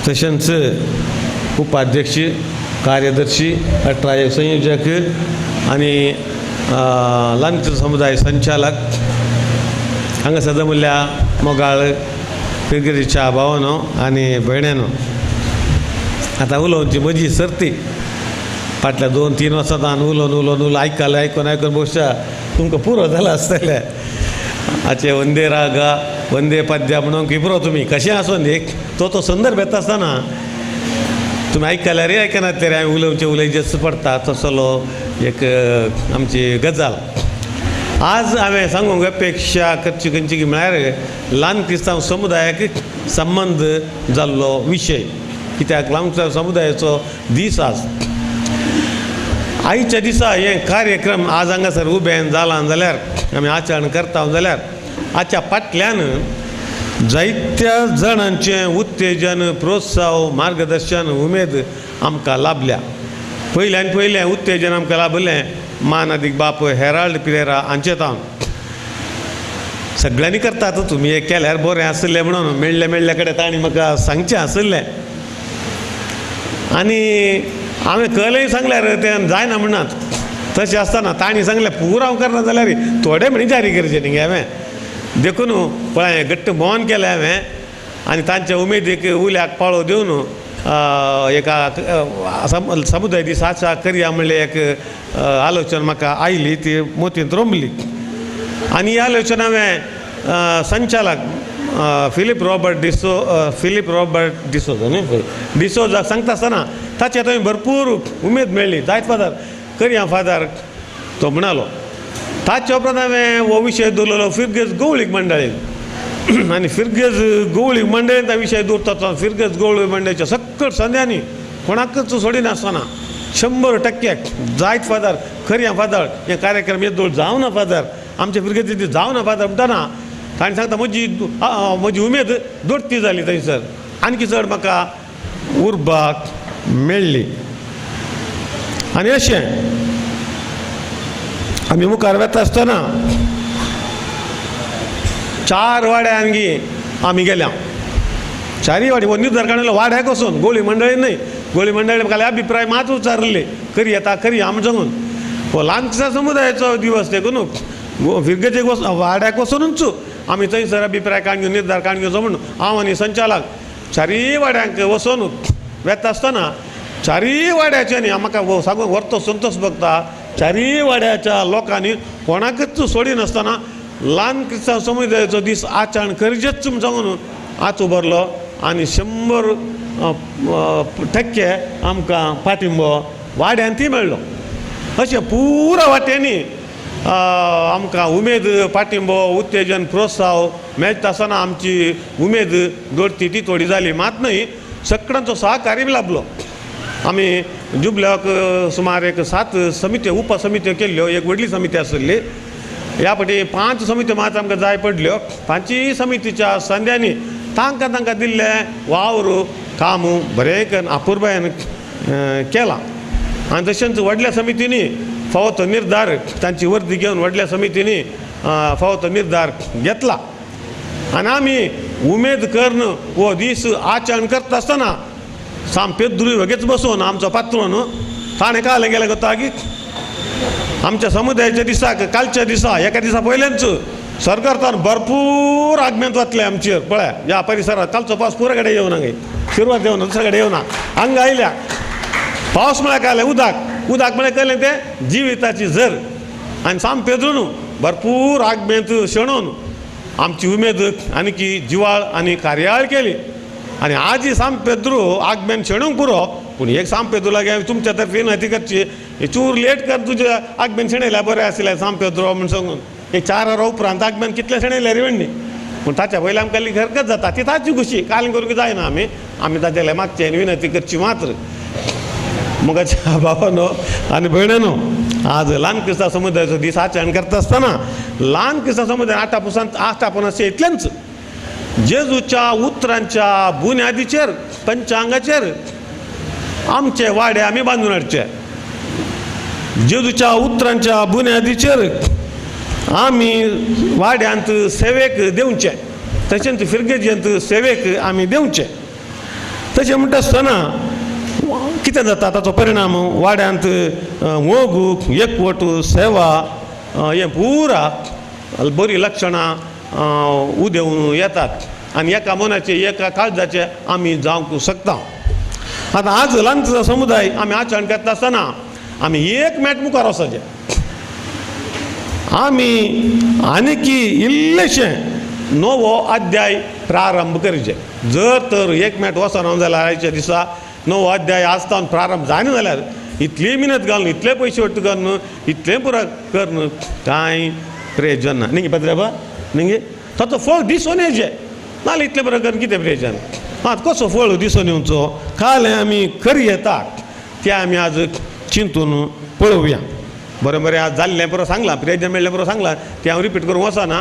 तशेंच उपाध्यक्ष, कार्यदर्शी, 18 संयोजक आनी ल्हान समुदाय संचालक, हांगा जमल्ल्या मोगाळ फिरगेरीच्या भावानो आनी भयण्यानो, आतां उलोवची म्हजी सर्ती. फाटल्या 2-3 वर्सां उलोवन उलोवन उलोवन आयकलें, आयकून आयकून बहुशा तुमकां पुरो जालां आसतलें. हाचे वंदे रागा वंदे पद्या म्हणून पुरो तुमी कशें आसून एक तो तो संदर्भ येता आसतना तुमी आयकल्यार आयकनात तरी हांवें उलोवचें उलयचेंच पडटा. तसलो एक आमची गजाल आज हांवें सांगूंक अपेक्षा करची खंयची म्हळ्यार ल्हान क्रिस्तांव समुदायाक संबंद जाल्लो विशय, कित्याक ल्हान क्रिस्तांव समुदायाचो दीस आज. आयच्या दिसा हे कार्यक्रम आज हांगासर उबेन जाला जाल्यार, आमी आचरण करता जाल्यार आजच्या फाटल्यान जायत्या जाणांचें उत्तेजन, प्रोत्साहन, मार्गदर्शन, उमेद आमकां लाभल्या. पयल्यान पयलें उत्तेजन आमकां लाभलें मानादीक बाप हेराल्ड पिरेरा हांचे तावन. सगळ्यांनी करतात तुमी हें केल्यार बरें आसलें म्हणून मेळ्ळे मेळ्ळे कडेन तांणी म्हाका सांगचें आसलें आनी हांवें कलेय सांगल्यार तें जायना म्हणनात. तशें आसतना तांणी सांगलें पुराव हांव करना जाल्यार थोडें म्हणी जारी करचें न्ही हांवें, देखून पळय घट्ट मौन केलें हांवें आनी तांच्या उमेदीक उल्याक पाळो दिवन एका समुदाय दीस आसा करया म्हणलें एक आलोचना म्हाका आयली, ती मोतींत रोमली आनी ही आलोचना हांवें संचालक फिलीप रॉबर्ट फिलीप रॉबर्ट डिसोजा न्ही डिसोजाक सांगता आसतना ताचे थंय भरपूर उमेद मेळ्ळी. जायत फादर करया फादर तो म्हणालो. ताचे उपरांत हांवें हो विशय दवरलेलो फिरगेज गवळीक मंडळीन आनी फिरगेज गवळीक मंडळीन त्या विशय दवरता. फिरगेज गवळी मंडळीच्या सक्कड संद्यांनी कोणाकच सोडिनासतना 100% जायत फादर करया फादर हे कार्यक्रम येदोळ जावना फादर आमच्या फिरगेजींत जावना फादर म्हणटना ताणें सांगता म्हजी म्हजी उमेद दोडती जाली थंयसर आणकी चड म्हाका उर्बाक मेळ्ळी. आनी अशें आमी मुखार वता आसतना 4 वाड्यांगी आमी गेल्या. 4 वाडी हो निर्धार काडलो वाड्याक वचून, गोळी मंडळी न्हय. गोळी मंडळी खाली अभिप्राय मात विचारले करी येता करी आमी सांगून हो ल्हानशा समुदायाचो दिवस देखून फिरगेजेक वच वाड्याक वचुनूच आमी थंयसर अभिप्राय काडून घेवन निर्धार काडून घेवचो म्हणून हांव आनी संचालक 4 वाड्यांक वचून वेता आसतना 4 वाड्याच्यांनी म्हाका सांगून व्हरतो संतोष भोगता. 4 वाड्याच्या लोकांनी कोणाकच सोडिनासतना ल्हान क्रिस्तांव समुदायाचो दीस आचरण करचेच म्हूण सांगून आज उबारलो आनी 100% आमकां पाठिंबो वाड्यांतय मेळ्ळो. अशें पुरा वाट्यांनी आमकां उमेद, पाठिंबो, उत्तेजन, प्रोत्साहन मेळटा आसतना आमची उमेद दोडती ती थोडी जाली मात न्हय, सगळ्यांचो सहकार्य लाभलो. आमी जुबल्याक सुमार एक 7 समित्यो उपसमित्यो केल्ल्यो, एक व्हडली समिती आशिल्ली. ह्या फावटी 5 समित्यो मात आमकां जाय पडल्यो. 5 समितीच्या संद्यांनी तांकां तांकां दिल्लें वावर काम बरें करून अपुरबायेन केलां आनी तशेंच व्हडल्या समितींनी फावो तो निर्धार तांची वर्दी घेवन व्हडल्या समितींनी फावो तो निर्धार घेतला आनी आमी उमेद करून हो दीस आचरण करता आसतना साम पेद्रू वगेच बसून आमचो पात्रोन ताणें कालें गेलें गोता की आमच्या समुदायाच्या दिसाक कालच्या दिसा एका दिसा पयलेंच सरकार भरपूर आगमेंत वतलें आमचेर. पळय ह्या परिसरात कालचो पावस पुरो कडेन येवना गे, सुरवात येवना, दुसऱ्या कडेन येवना. हांगा आयल्या पावस म्हळ्यार कालें उदक, उदक म्हळ्यार कळ्ळें तें जिविताची झर आनी साम पेद्रून भरपूर आगमेंत शेणोवन आमची उमेद आनी की जिवाळ आनी कार्यावळ केली आनी आजी साम पेद्रू आगमेन शेणूंक पुरो पूण एक साम पेद्रू लागीं तुमच्या तर्फेन हती करची चूर लेट कर तुज्या आगमेन शेणयल्यार बरें आशिल्लें साम पेद्रो म्हूण सांगून एक 4 वरां उपरांत आगमेन कितलें शेणयलें रिवणनी पूण ताच्या पयलीं आमकां इल्ली हरकत जाता ती ताची खुशी काल करूंक जायना आमी आमी ताच्या मागचें आनी विनंती करची मात्र. मोगाच्या भावानो आनी भयणानो आज ल्हान क्रिस्तांव समुदायाचो दीस आचरण करता आसतना ल्हान क्रिस्तांव समुदाय आठापणाचे इतलेंच जेजूच्या उतरांच्या बुन्यादीचेर पंचांगाचेर आमचे वाडे आमी बांदून हाडचे. जेजूच्या उतरांच्या बुन्यादीचेर आमी वाड्यांत सेवेक दिवचे तशेंच फिरगेजेंत सेवेक आमी दिवचे. तशें म्हणटा आसतना कितें जाता ताचो परिणाम वाड्यांत मोग एकवट सेवा हें पुरा बरीं लक्षणां उदेवन येतात आनी एका मनाचे एका काळजाचे आमी जावंक शकता. आतां आज ल्हान समुदाय आमी आचरण करता आसतना आमी एक मेट मुखार वचचें आमी आनीकी इल्लेशें नवो अध्याय प्रारंभ करचें. जर तर एक मेट वचना जाल्यार आयच्या दिसा नवो अध्याय आज तावन प्रारंभ जायना जाल्यार इतली मिनत घालून इतले पयशे वट्ट करून इतलें पुरो करून कांय प्रयोजन ना न्ही पद्रेबा न्ही ताचो फळ दिसून येवचें नाल्यार इतलें बरें करून कितें प्रयोजन. आं कसो फळ दिसून येवचो काल आमी खरी येता तें आमी आज चिंतून पळोवया. बरें बरें आज जाल्लें पुरो सांगलां प्रयोजन मेळ्ळें पुरो सांगलां तें हांव रिपीट करूंक वचना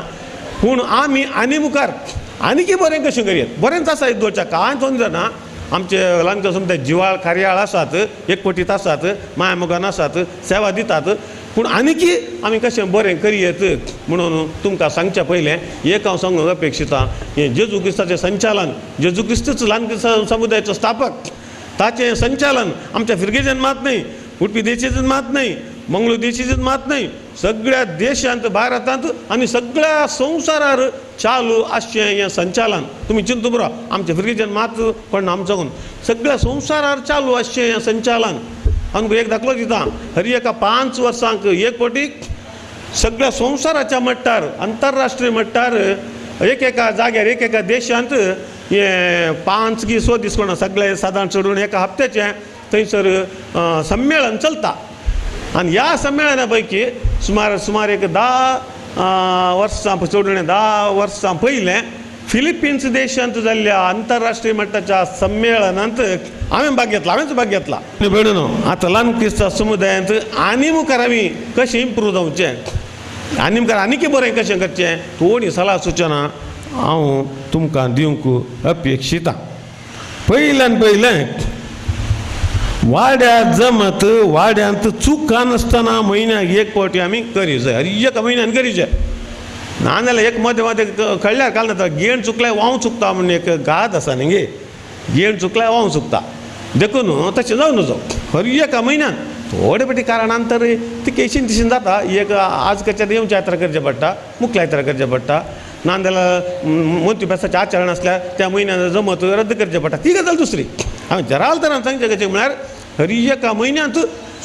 पूण आमी आनी मुखार आनीकी बरें कशें करयेत बरेंच आसा दोळच्या कांय तोंड ना. आमचे ल्हान समजा जिवाळ कार्याळ आसात एकवटीत आसात माया मोगान आसात सेवा दितात पूण आनीकी आमी कशें बरें करयेत म्हणून तुमकां सांगचें पयलें एक हांव सांगूंक अपेक्षिता हें जेजू क्रिस्ताचें संचालन जेजू क्रिस्तूच ल्हान क्रिस्तांव समुदायाचो स्थापक ताचें संचालन आमच्या फिरगेजन मात न्हय उडपी देशांत मात न्हय मंगळूर देशांत मात न्हय सगळ्या देशांत भारतांत आनी सगळ्या संवसारार चालू आसचें हें संचालन. तुमी चिंतू बरो आमच्या फिरगेजन मात कोण आमचो सगळ्या संवसारार चालू आसचें हें संचालन. आमकां एक दाखलो दिता हर एका 5 वर्सांक एक फावटी सगळ्या संवसाराच्या मट्टार आंतरराष्ट्रीय मट्टार एक एका जाग्यार एक एका देशांत हें 5 की 6 दीस कोणा सगळे सादारण चडून एका हप्त्याचें थंयसर संमेलन चलता. आनी ह्या संमेलना पैकी सुमार सुमार एक 10 वर्सां चडून 10 वर्सां पयलें फिलिपिन्स देशांत जाल्ल्या आंतरराष्ट्रीय मट्टाच्या संमेलनांत हांवें भाग घेतला हांवेंच भाग घेतला. आनी भयणीनो आतां ल्हान क्रिस्तांव समुदायांत आनी मुखार आमी कशें इम्प्रूव जावचें आनी मुखार आनीकी बरें कशें करचें थोडी सलाह सुचना हांव तुमकां दिवंक अपेक्षिता. पयल्यान पयलें वाड्यार जमत वाड्यांत चुका नासतना म्हयन्याक एक फावटी आमी करी जाय हर एका म्हयन्यान करी जाय ना जाल्यार एक मदें मदें कळ्ळ्यार काल ना गेण चुकल्यार वांव चुकता म्हूण एक गाद आसा न्ही गे गेण चुकल्यार वांव चुकता देखून तशें जावं नजो हर एका म्हयन्यान थोडे फावटी कारणान तर ती केशीन तिशीन जाता एक आज करच्या येवच्या यात्रा करचें पडटा मुखल्या यात्रा करचें पडटा ना जाल्यार मोती पेसाचें आचरण आसल्यार त्या म्हयन्यान जमत रद्द करचें पडटा ती गजाल दुसरी. हांवें जराल तरान सांगचें कशें म्हळ्यार हर एका म्हयन्यांत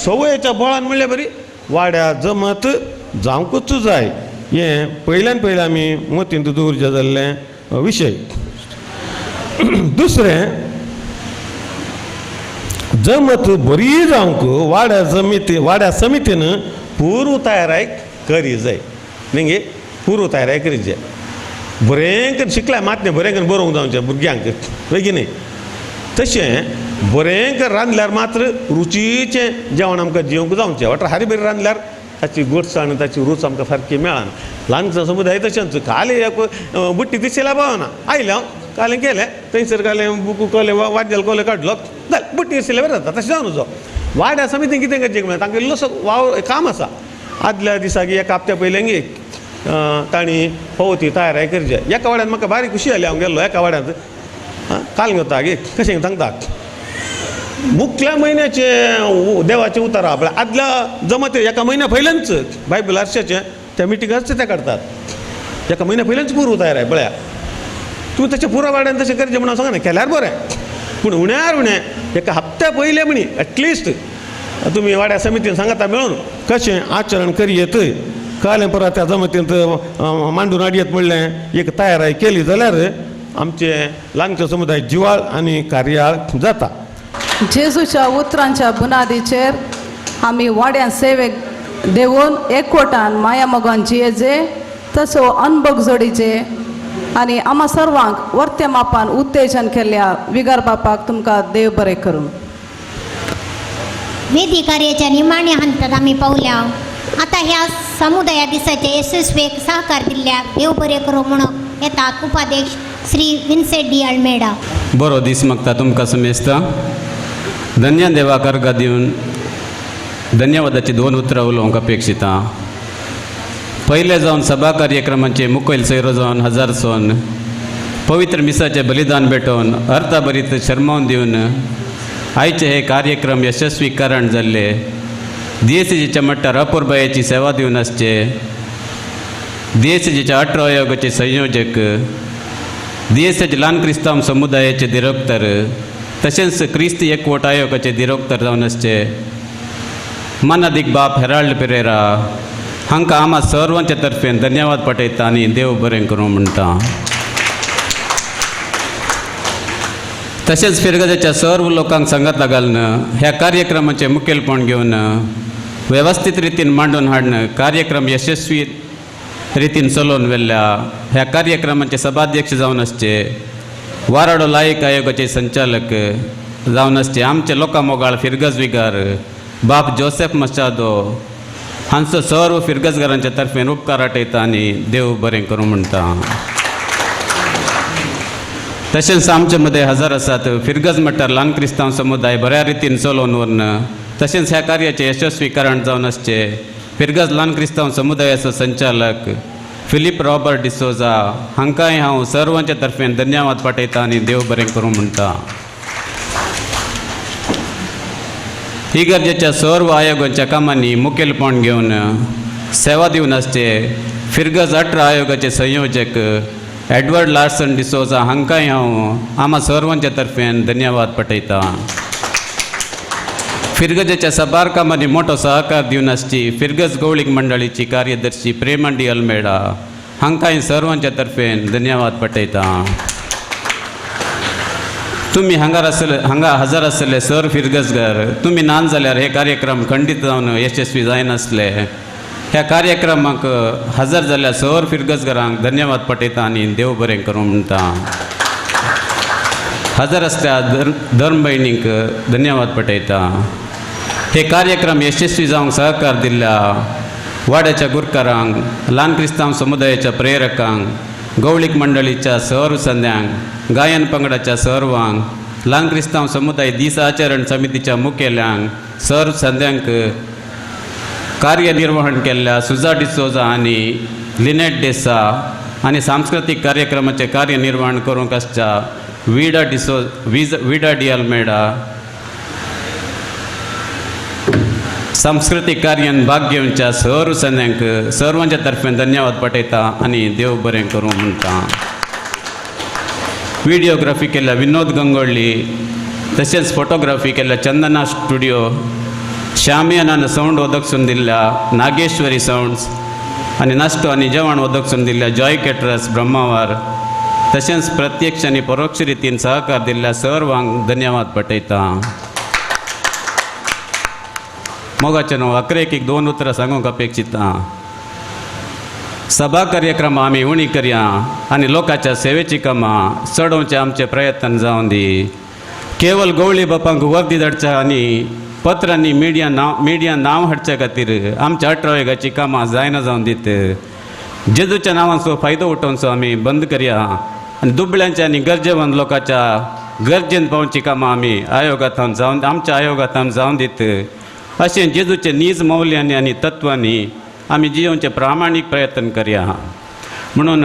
संवयेच्या बळान म्हणल्यार बरी वाड्या जमत जावंकूच जाय हें पयल्यान पयलें आमी मतींत दवरचें जाल्लें विशय. दुसरें जमत बरी जावंक वाड्या समिती वाड्या समितीन पूर्व तयाराय करी जाय न्ही गे पूर्व तयाराय करी जाय बरें करून शिकल्यार मात न्ही बरें करून बरोवंक जावचें भुरग्यांक बेगीन न्ही तशें बरें कर रांदल्यार मात्र रुचीचें जेवण आमकां जेवंक जावचें वाटर हारी बरी रांदल्यार ताची गोडसाण ताची रूच आमकां सारकी मेळना. ल्हान समुदाय तशेंच काल एक बुट्टी दिसल्यार पावना आयलें हांव कालें केलें थंयसर कालें बुकू कोले वाद्यल कोले काडलो जालें बुट्टी दिसल्यार बरें जाता तशें जावन वचो. वाड्या समितीन कितें करचें म्हळ्यार तांकां इल्लोसो वावर काम आसा आदल्या दिसाक एक हप्त्या पयलें गे तांणी पवती तयाराय करचे. एका वाड्यान म्हाका बारीक खुशी जाली हांव गेल्लो एका वाड्यांत काल घेता गे कशें सांगता मुखल्या म्हयन्याचे देवाचें उतारा आपल्या आदल्या जमते एका म्हयन्या पयल्यानच बायबल आरशाचें त्या मिटिंगाच ते काडतात एका म्हयन्या पयल्यानच पूर्व तयार आहे पळया तुमी तशें पुरा वाड्यान तशें करचें म्हणून सांगना केल्यार बरें पूण उण्यार उणें एका हप्त्या पयलें म्हणी एटलिस्ट तुमी वाड्या समितीन सांगता मेळून कशें आचरण करयेत कळ्ळें परत त्या जमतींत मांडून हाडयेत म्हणलें एक तयाराय केली जाल्यार आमचे ल्हान समुदाय जिवाळ आनी कार्याळ जाता. जेजूच्या उतरांच्या बुनादीचेर आमी वाड्यान सेवेक देवून एकवटान माया मोगान जियेजे तसो अनभोग जोडीचे आनी आमा सर्वांक वर्त्या मापान उत्तेजन केल्ल्या विगार बापाक तुमकां देव बरें करूं. वेदी कार्याच्या निमाण्या हंतात आमी पावल्या. आतां ह्या समुदाया दिसाचे यशस्वीक सहकार दिल्ल्या देव बरें करूं म्हणून येतात उपाध्यक्ष श्री विन्सेंट डी अल्मेडा. बरो दीस मागता तुमकां समेस्ता. धन्य देवाक अर्घा दिवन धन्यवादाची दोन उतरां उलोवंक अपेक्षिता. पयले जावन सभा कार्यक्रमाचे मुखेल सैरो जावन हजार सोन पवित्र मिसाचें बलिदान भेटोवन अर्थाभरीत शर्मावन दिवन आयचे हे कार्यक्रम यशस्वी करण जाल्ले दिएसीजीच्या मट्टार अपुरबायेची सेवा दिवन आसचे दिएसीजीच्या 18 आयोगाचे संयोजक दिएसीजी ल्हान क्रिस्तांव समुदायाचे दिरोक्तर तशेंच क्रिस्त एकवट आयोगाचे दिरोक्तर जावन आसचे मानादीक बाप हेराल्ड पेरेरा हांकां आमा सर्वांच्या तर्फेन धन्यवाद पटयता आनी देव बरें करूं म्हणटा. तशेंच फिरगजेच्या सर्व लोकांक सांगात घालून ह्या कार्यक्रमाचें मुखेलपण घेवन वेवस्थीत रितीन मांडून हाडून कार्यक्रम यशस्वी रितीन चलोवन व्हेल्ल्या ह्या कार्यक्रमाचे सभाध्यक्ष जावन आसचे वाराडो लायक आयोगाचे संचालक जावन आसचे आमचे लोकां मोगाळ फिरगज विगार बाप जोसेफ मशादो हांचो सर्व फिरगजगारांच्या तर्फेन उपकार आटयता आनी देव बरें करूं म्हणटा. तशेंच आमचे मदें हजर आसात फिरगज मठार ल्हान क्रिस्तांव समुदाय बऱ्या रितीन चलोवन व्हरून तशेंच ह्या कार्याचें यशस्वीकरण जावन आसचे फिरगज ल्हान क्रिस्तांव समुदायाचो संचालक फिलीप रॉबर्ट डिसोजा हांकांय हांव सर्वांच्या तर्फेन धन्यवाद पाठयता आनी देव बरें करूं म्हणटा. इगर्जेच्या सर्व आयोगांच्या कामांनी मुखेलपण घेवन सेवा दिवन आसचे फिरगज 18 आयोगाचे संयोजक एडवर्ड लार्सन डिसोजा हांकांय हांव आमा सर्वांच्या तर्फेन धन्यवाद पटयता. फिरगजेच्या साबार कामांनी मोटो सहकार दिवन आसची फिरगज गवळीक मंडळीची कार्यदर्शी प्रेमा डी अल्मेडा हांकांय सर्वांच्या तर्फेन धन्यवाद पटयता. तुमी हांगार आसले हांगा हजर आसले सर फिरगजगर तुमी ना जाल्यार हे कार्यक्रम खंडीत जावन यशस्वी जायनासले. ह्या कार्यक्रमाक हजर जाल्ल्या सर फिरगजगरांक धन्यवाद पटयता आनी देव बरें करूं म्हणटा. हजर आसल्या धर्म भयणींक धन्यवाद पटयता. हे कार्यक्रम यशस्वी जावंक सहकार दिल्ल्या वाड्याच्या गुरकारांक ल्हान क्रिस्तांव समुदायाच्या प्रेरकांक गवळीक मंडळीच्या सर्व संद्यांक गायन पंगडाच्या सर्वांक ल्हान क्रिस्तांव समुदाय दीस आचरण समितीच्या मुखेल्यांक सर्व संद्यांक कार्यनिर्वहण केल्ल्या सुजा डिसोजा आनी लिनेट डेसा आनी सांस्कृतीक कार्यक्रमाचें कार्यनिर्वहण करूंक आसच्या विडा डिसो विडा डी अल्मेडा सांस्कृतीक कार्यान भाग घेवच्या सर्व संद्यांक सर्वांच्या तर्फेन धन्यवाद पटयता आनी देव बरें करूं म्हणटा. व्हिडियोग्राफी केल्ल्या विनोद गंगोळ्ळी तशेंच फोटोग्राफी केल्ल्या चंदना स्टुडियो शामियानान सावंड वदकसून दिल्ल्या नागेश्वरी सावंड्स आनी नाश्तो आनी जेवण वदकसून दिल्ल्या जॉय केटरस ब्रह्मावार तशेंच प्रत्यक्ष आनी परोक्ष रितीन सहकार दिल्ल्या सर्वांक धन्यवाद पटयता. मोगाचें न्हू अकरेक एक दोन उतरां सांगूंक अपेक्षिता. सभा कार्यक्रम आमी उणी करया आनी लोकांच्या सेवेची कामां चडोवचे आमचे प्रयत्न जावन दी. केवल गवळी बापांक वर्दी धाडच्या आनी पत्रांनी मिडिया नांव हाडच्या खातीर आमच्या 18 आयोगाची कामां जायना जावन दीत. जेजूच्या नांवांचो फायदो उठोवचो आमी बंद करया आनी दुबळ्यांच्या आनी गरजेवंत लोकांच्या गरजेन पावची कामां आमी आयोगांत जावन आमच्या आयोगांत जावन दीत. अशें जेजूचे नीज मौल्यांनी आनी तत्वांनी आमी जियोवचे प्रामाणीक प्रयत्न करया. म्हणून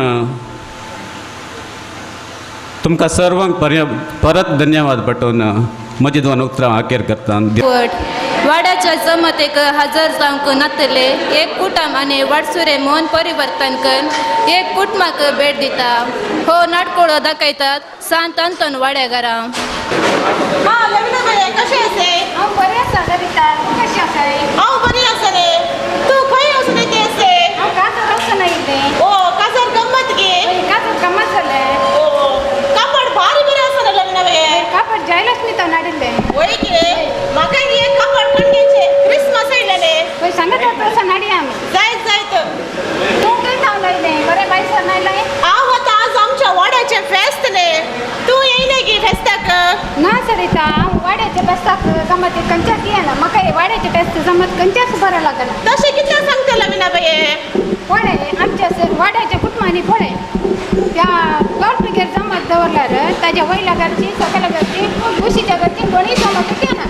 तुमकां सर्वांक परत धन्यवाद पटोवन म्हजी दोन उतरां अखेर करता. वाड्याच्या जमतेक हजर जावंक नातले एक कुटुंब आनी वाडसुरे मन परिवर्तन कर एक कुटुंबाक भेट दिता. हो नाटकोळो दाखयतात सांत अंतन वाड्या घरा. कशें आसा? हांव बरें आसा ललिता, तूं कशें आसा? हांव बरी आसा रे. तूं खंय वचून येते आसे? हांव काजार वचून आयिल्लें. ओ काजार गम्मत गे? काजार गम्मत जालें. ओ फेस्ताक जमत खंयच्याच येना म्हाका हे वाड्याचे फेस्त जमत खंयच्याच बरें लागना. तशें कित्याक सांगता लविना बाये? पळय आमच्या वाड्याच्या कुटुंबांनी पळय त्या डॉल्फिगेर जमत दवरल्यार ताज्या वयल्या घरची सकल्या घरची कुशीच्या घरची कोणीय जमत येना.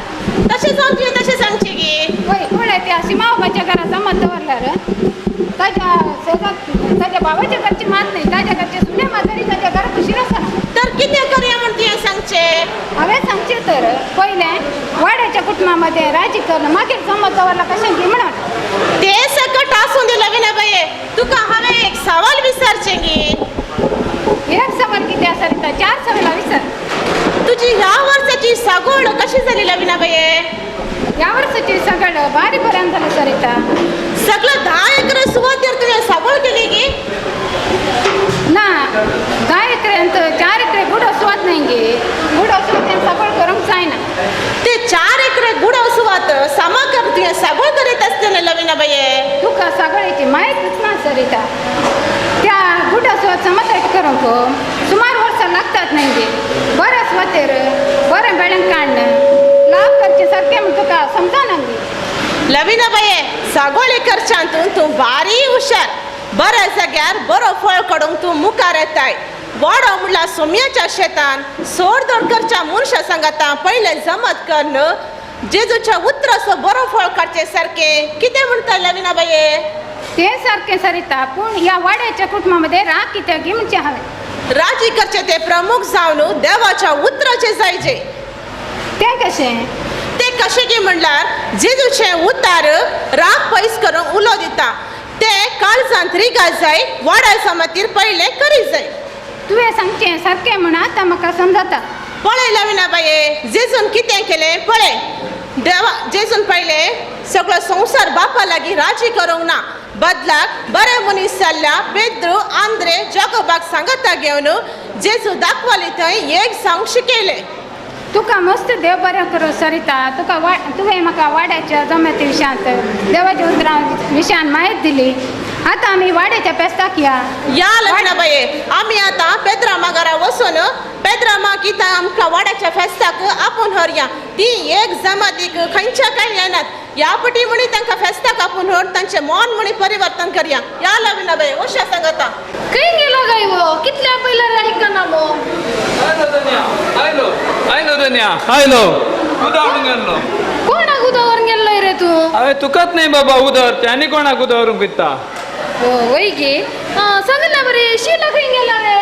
तशें जावन तुवें तशें सांगचें गी? वय पळय त्या शिमाबाच्या घरा जमत दवरल्यार ताज्या शेजात ताज्या बाबाच्या घरची मात नाही, ताज्या घरचे सुण्या माजरी ताज्या घरा कुशीर आसना. तर कितें करया म्हण तुवें सांगचें? हांवें सांगचें तर पयलें वाड्याच्या कुटुंबामध्ये राजी करून मागीर जमत दवरला कशें गी म्हणून. तें सकट आसूं दी लविना बाये, तुका हांवें एक सवाल विचारचें गी. एक सवाल कितें आसा रे, चार सवालां विचार. तुजी ह्या वर्साची सागोळ कशी जाली लविना बाये? ह्या वर्साची सगळ बारी बऱ्यान जाली सरिता. सगळं 10 एकर सुवातेर तुवें सागोळ केली गी? ना, 10 एकऱ्यांत 4 एकरे गुडो सुवात न्हय गी, गुडो सुवातेन सागोळ करूंक जायना. ते 4 एकरे गुडो सुवात सामा कर तुवें सागोळ करीत आसतलें लविना बाये. तुका सागोळेची म्हायतीच ना सरिता. त्या गुडो सुवात समतट करूंक सुमार वर्सां लागतात न्हय गी. बऱ्या सुवातेर बरें बेळें काडून लाभ करचें सारकें म्हण तुका समजना गी. लविना बाये, सागोळी करच्यांतून तूं बारी हुशार, बऱ्या जाग्यार बरो फळ काडूंक तूं मुखार येताय. वाडो म्हणल्यार सोम्याच्या शेतान सोडदोड करच्या मनशां सांगाता पयलें जमत करून जेजूच्या उतराचो बरो फळ काडचें सारकें. कितें म्हणटा लविना बाये? तें सारकें सरिता, पूण ह्या वाड्याच्या कुटुंबामध्ये राग कित्याक गी म्हणचें हांवें. राजी करचें तें प्रमुख जावन देवाच्या उतराचें जायचें. तें कशें? तें कशें गी म्हणल्यार जेजूचें उतार राग पयस करूंक उलो दिता, तें काळजांत रिगा जाय, वाड्या जमातीर पयलें करी जाय. तुवें सांगचें सारकें म्हण आतां म्हाका समजता. पळय लविना बाये, जेजून कितें केलें पळय. देवा जेजून पयलें सगळो संवसार बापा लागीं राजी करूंक ना, बदलाक बरे मनीस जाल्ल्या पेद्रू आंद्रे जाकोबाक सांगाता घेवन जेजू दाखवाली थंय एक जावंक शिकयलें. तुका मस्त देव बरें करूं सरिता, तुका वा तुवें म्हाका वाड्याच्या जमाती विशयांत देवाच्या उतरां विशयान म्हायती दिली. आतां आमी वाड्याच्या फेस्ताक या. या लविना बाये, आमी आतां पेद्रामा घरा वचून पेद्रामा कित्याक आमकां वाड्याच्या फेस्ताक आपोवन व्हरया. ती एक जमातीक खंयच्या कांय येनात, ह्या पटी म्हणी तांकां फेस्ताक आपोवन व्हर, तांचें मन म्हणी परिवर्तन करया. या लविना बाये, अशें सांगता. खंय गेलो काय वो? कितल्या पयल्यार आयकना मो? आयलो धन्या, आयलो आयलो धन्या, आयलो. उदक गेल्लो. कोणाक उदक व्हरून गेल्लो रे तूं? हांवें तुकाच न्हय बाबा उदक, आनी कोणाक उदक व्हरूंक वयता? वय गे, सांगना बरें, शिला खंय गेला रे?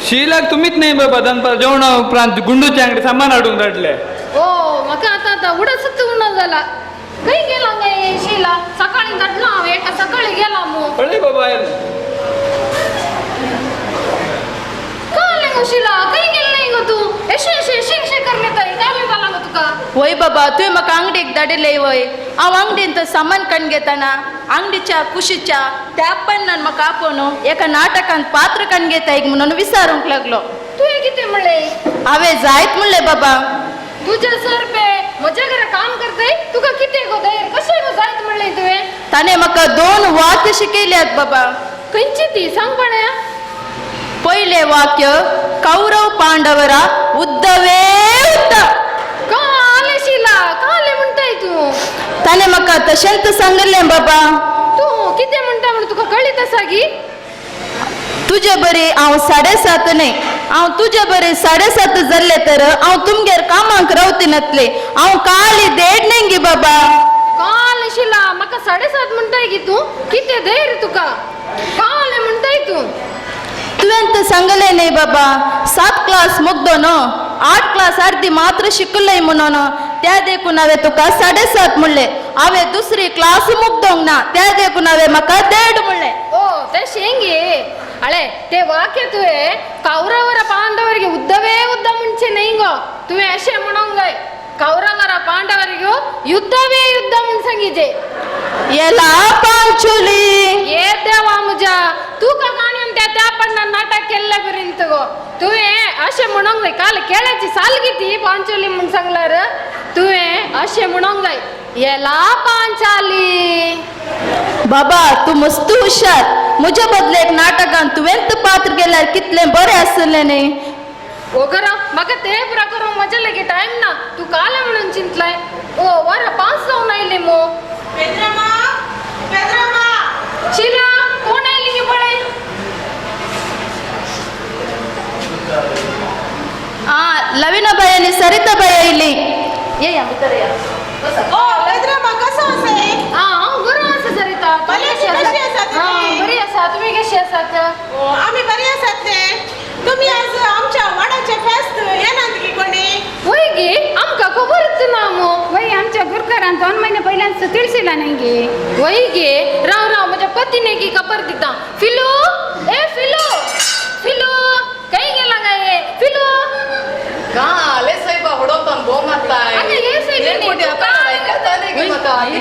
शिलाक तुमीच न्हय बाबा दनपार जेवणा उपरांत गुंडूच्या अंगडी सामान हाडूंक धाडलें. ओ म्हाका आतां आतां उडसच उणो जाला. खंय गेला गे शिला? सकाळीं धाडलो हांव, एका सकाळीं गेला मू. पळय बाबा आयलो. कालें गो शिला, खंय गेल्लें गो तूं? एशें एशें एशें एशें करून येताय, कालें जालां गो तुका? वय बाबा, तुवें म्हाका आंगडीक धाडिल्लें वय. हांव आंगडीन तर सामान काडून घेतना आंगडीच्या कुशीच्या त्या पन्नान म्हाका आपोवन एका नाटकान पात्र काडून घेताय म्हणून विचारूंक लागलो. तुवें कितें म्हणलें? हांवें जायत म्हणलें बाबा. तुज्या सर पे म्हज्या घरा काम करताय, तुका कितें गो धैर्य कशें गो जायत म्हणलें तुवें? ताणें म्हाका 2 वाक्य शिकयल्यात बाबा. खंयची ती सांग पळया. पयलें वाक्य, कौरव पांडवरा उद्धवे उद्ध. कालें शिला, कालें म्हणटाय तूं? ताणें म्हाका तशेंच सांगिल्लें बाबा. तूं कितें म्हणटा म्हण तुका कळीत आसा गी? तुजे बरी हांव 7.5 न्हय, हांव तुजे बरी 7.5 जाल्लें तर हांव तुमगेर कामाक रावती नातलें. हांव काली देड न्हय गी बाबा. कालें शिला, म्हाका 7.5 म्हणटाय गी तूं? कितें धैर्य तुका? कालें म्हणटाय तूं? तुवें तर सांगलें न्हय बाबा, 7 क्लास मुगदो न्हू, 8 क्लास अर्दी मात्र शिकलय म्हणून, त्या देखून हांवें तुका 7.5 म्हणलें. हांवें दुसरी क्लास मुगदोंक ना, त्या देखून हांवें म्हाका 1.5 म्हणलें. ओ तशें गे. ಅಳೆ ते ವಾಕ್ಯ ತುವೆ ಕೌರವರ ಪಾಂಡವರಿಗೆ ಉದ್ದವೇ ಉದ್ದ ಮುಂಚೆ ನೈಂಗೋ ತುವೆ ಅಶೆ ಮುಣಂಗೈ ಕೌರವರ ಪಾಂಡವರಿಗೂ ಯುದ್ಧವೇ ಯುದ್ಧ ಮುನ್ಸಂಗಿಜೆ ఎలా ಪಾಂಚುಲಿ ಏ ದೇವಾಮುಜ ತೂಕ ಕಾಣಿಯಂತೆ त्या पण नाटक केल्ले पर्यंत गो तुवें अशें म्हणोंक जाय. काल केळ्याची साल किती पांचोली म्हूण सांगल्यार तुवें अशें म्हणोंक जाय एला पांचाली. बाबा तूं मस्त हुशार. म्हज्या बदलेक नाटकान तुवेंच पात्र केल्यार कितलें बरें आसलें न्ही. ओ घरा म्हाका ते पुरा करूंक म्हज्या लागीं टायम ना. तूं काल म्हणून चिंतलाय. ओ वरां 5 जावन आयली मो. पेद्रमा पेद्रमा. शिला कोण आयली गी पळय. लविनाबाई आनी सरिताबाई आयली. ये या भितर या. ओ पेद्रमा कसो आसा? हांव बरो आसा सरिता. बरी कशी आसा तुमी? बरी आसा. तुमी कशी आसात? आमी बरी आसात ते. तुमी आज आमच्या वाड्याचे फेस्त येनात की कोणी? वय गे आमकां खबरच ना मो. वय आमच्या गुरकारान 2 महिने पहिल्यांच तिळसिला नाही गे. वय गे राव राव म्हज्या पतीने की खबर दिता. फिलू ए फिलू फिलू खंय गेला काय फिलू? काले साहेबा हुडवतान भोव मारताय. आतां हे सायबीनी तू काय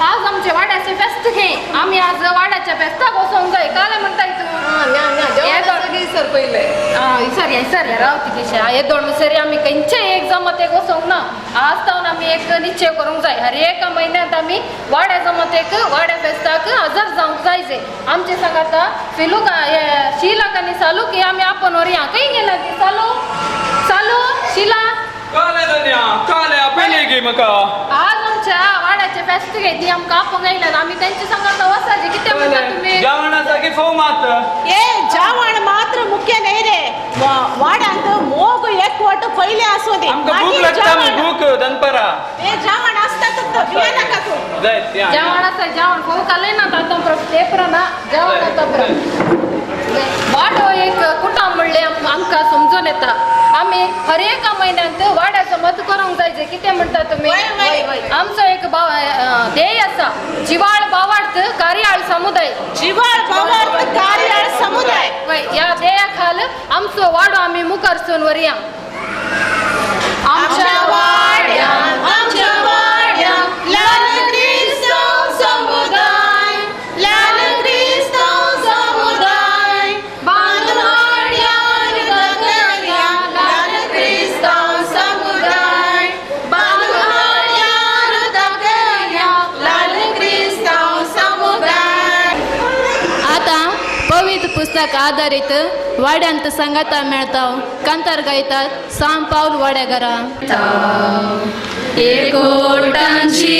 आज आमच्या वाड्याचे फेस्त घे. आम्ही आज वाड्याच्या फेस्ताक वचोंक जाय. काल म्हणताय तूं पयले सर सर राव तिकेशे येदोळ सरी आमी खंयचे एक जमातेक वचोंक ना. आज तावन आमी एक निश्चय करूंक जाय. हर एका म्हयन्यांत आमी वाड्या जमातेक वाड्या फेस्ताक हजर जावंक जाय. जे आमचे सांगाता फिलूक शिलाक आनी सालूक हे आमी आपोवन व्हरया. खंय गेला ती सालू? सालू शिला काले धन्या काले आपयले गे म्हाका. आज आमच्या वाड्याचे फेस्त घे ती आमकां आपोवंक आयल्यात. आमी तेंचे सांगाता वचाचे. कितें म्हणटा तुमी? जेवणासाठी फोव मात. ए जेवण मात्र मुख्य न्हय रे. वाड्यांत मोग एकवट पयले आसूं दी. आमकां भूक लागता भूक दनपरा. ए जेवण आसता तुका भिये नाका तूं. जेवण आसा जेवण फोव खालें ना आतां पेपर ना जेवण आतां वाडो एक कुटाम म्हणलें आमकां समजून येता. आमी हर एका म्हयन्यांत वाड्याचो मत करूंक जाय. जे कितें म्हणटा तुमी? आमचो एक ध्येय आसा जिवाळ भावार्थ कार्याळ समुदाय. जिवाळ भावार्थ कार्याळ समुदाय. ह्या ध्येया खाल आमचो वाडो आमी मुखार सून व्हरया. आमच्या वाड्यान आमच्या वाड्यान ल्हान क्रिस्तांव समुदाय ल्हान क्रिस्तांव समुदाय बांदून हाडया रुताकरया ल्हान क्रिस्तांव समुदाय बांदून हाडया रुताकरया ल्हान क्रिस्तांव समुदाय. आतां पवित्र पुस्तक आधारित वाड्यांत सांगाता मेळता. कांतार गायतात साम पावल वाड्या घरा. एकोटांची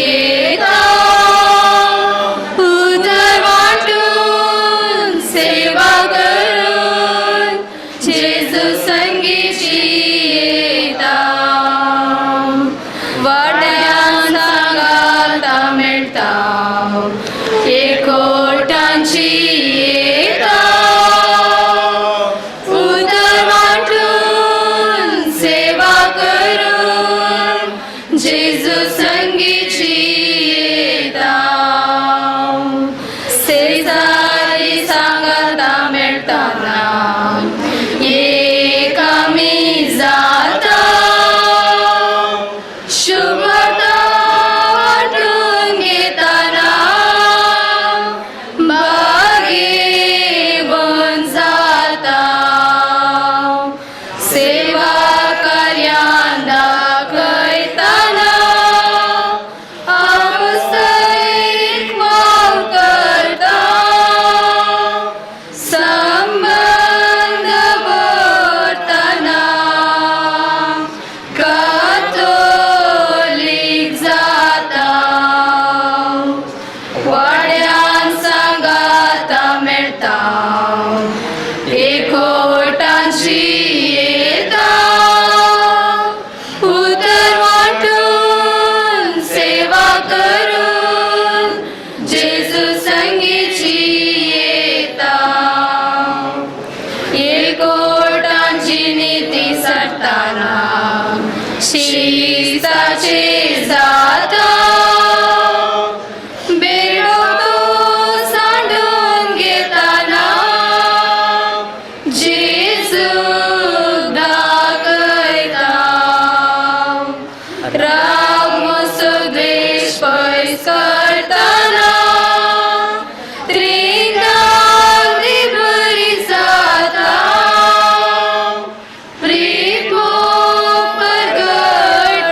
एका उदर वांटून सेवा करून जेजू संगीची येता वाड्यान सांगाता मेळता. एकोटांची एका उदर वांटून सेवा करून जेजू संगीची येता शेजारी सांगाता मेळताना एक आमी जाता शुभता वांटून घेताना भागेवन जाता सेवा कार्यान दाखयताना आपसैक वाव करता संबंध दवरतना कातोलीक जाता वाड्यान सांगाता मेळता. एकोटांची येता उतर वांटून सेवा करून जेजू संगीची येता एकोटांची नीती सरताना शिस्ताचे जाता बेडो तो सांडून घेताना जेजू दाखयता राग मोसो द्वेश पयस करताना त्रिकांती बरी जाता प्रीत मोग परगटताना.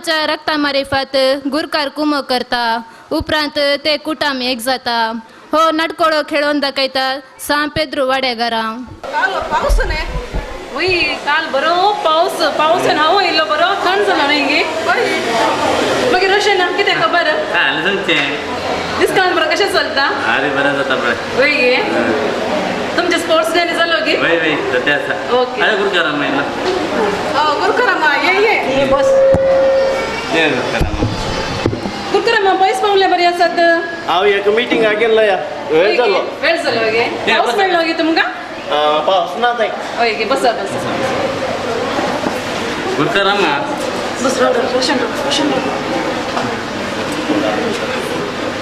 कुटामाच्या रक्ता मारिफात गुरकार कुमो करता. उपरांत ते कुटाम एक जाता. हो नाटकोळो खेळोवन दाखयतात सांत पेद्रू वाडेकारां. काल पावस न्ही? वय काल बरो पावस पावस हांव येयलो बरो थंड जालो न्ही गे. मागीर रोशन कितें खबर? काय तुमचें डिस्कावंट बरो कशें चलता? अरे बरें जाता पळय. वय गे तुमचे स्पोर्ट्स डे जालो गे? वय वय जाते आसा. ओके. अरे गुरकाराम्मा येयला. गुरकाराम्मा ये ये बस. ये गुरकाराम्मा. गुरकाराम्मा पयस पावले बरी आसात. हांव एक मिटिंगाक गेल्लो या वेळ जालो. वेळ जालो गे. पावस मेळ्ळो गे तुमकां? पावस ना थंय. हय गे बसा बसा. गुरकाराम्मा बस रोशन रोशन.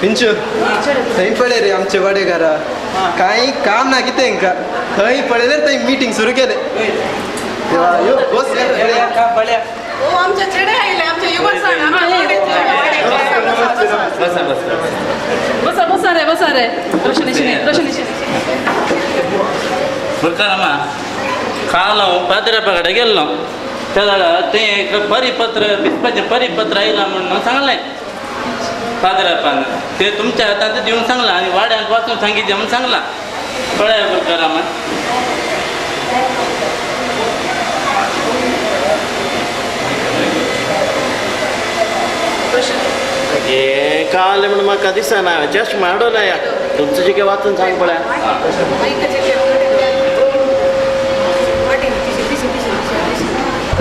पिंचू थंय पळय रे आमचे वाडेकारा कांय काम ना कितें हांकां थंय पळयल्यार थंय मिटींग सुरू केलें. यो बस. ओ आमचे चेडे आयले आमचे युवक सण. बसा बसा बसा बसा रे बसा रे. रोशन रोशन. गुरकाराम्मा काल हांव पाद्र्यापा कडेन गेल्लो त्या तें एक परिपत्र बिस्पाचें परिपत्र आयलां म्हणून सांगलें पाद्र्यापान. ते तुमच्या हातांत दिवन सांगलां आनी वाड्यांत वाचून सांगितलें म्हणून सांगलां. पळया गुरकाराम्मा. हे काल म्हण म्हाका दिसना जस्ट माडो ना या तुमचें जिके वाचून सांग पळया.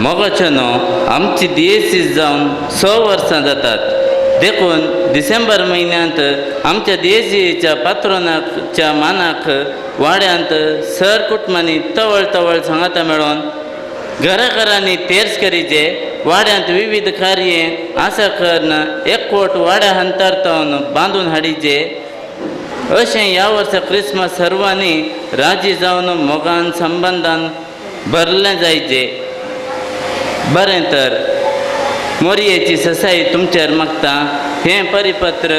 मोगाचें न्हू आमची दियेसीस जावन 6 वर्सां जातात. देखून डिसेंबर म्हयन्यांत आमच्या दियेसीच्या पात्रोनाच्या मानाक वाड्यांत सर कुटुंबांनी तवळ तवळ सांगाता मेळोवन घराघरांनी तेर्स करीचे. वाड्यांत विविध कार्य आसा करून एकवट वाड्या हंतरतावन बांदून हाडीचे. अशें ह्या वर्सा क्रिसमस सर्वांनी राजी जावन मोगान संबंदान भरलें जायचे. बरें तर मोरयेची ससाई तुमचेर मागता. हें परिपत्र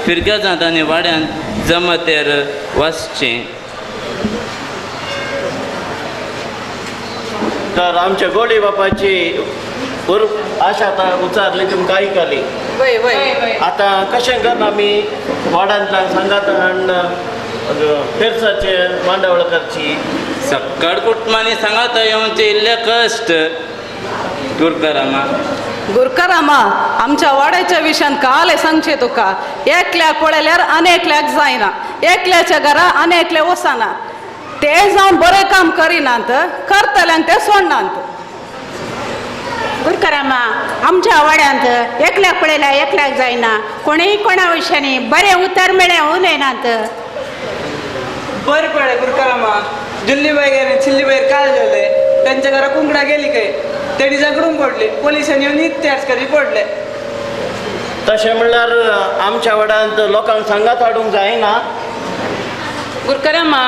फिरगजांत आनी वाड्यांत जमतेर वाचचें. तर आमच्या गोडी बापाची आशा आतां उचारली तुमकां आयकली. आतां कशें करून आमी वाड्यांतल्यान सांगात हाडून तेर्साचे मांडावळ करची. सक्कड कुटुंबांनी सांगात येवचे इल्ले कश्ट. गुरकाराम्मा. गुरकाराम्मा आमच्या वाड्याच्या विशयान काल सांगचें तुका. एकल्याक पळयल्यार अनेकल्याक जायना, एकल्याच्या घरा अनेकले वचना. ते जावन बरें काम करिनात, करतल्यांक ते सोडनात. गुरकाराम्मा आमच्या वाड्यांत एकल्याक पळयल्यार एकल्याक जायना, कोणूय कोणा विशयांनी बरें उतर मेळ्ळें उलयनात. बरें पळय गुरकाराम्मा, जुल्लीबाई आनी चिल्लीबाई काल जाले त्यांच्या घरा कुंकडा गेली काय तेणी झगडून पडले, पोलिसांनी येवन इतिहास करी पडले. तशें म्हणल्यार आमच्या वाड्यांत लोकांक सांगात हाडूंक जायना. गुरकाराम्मा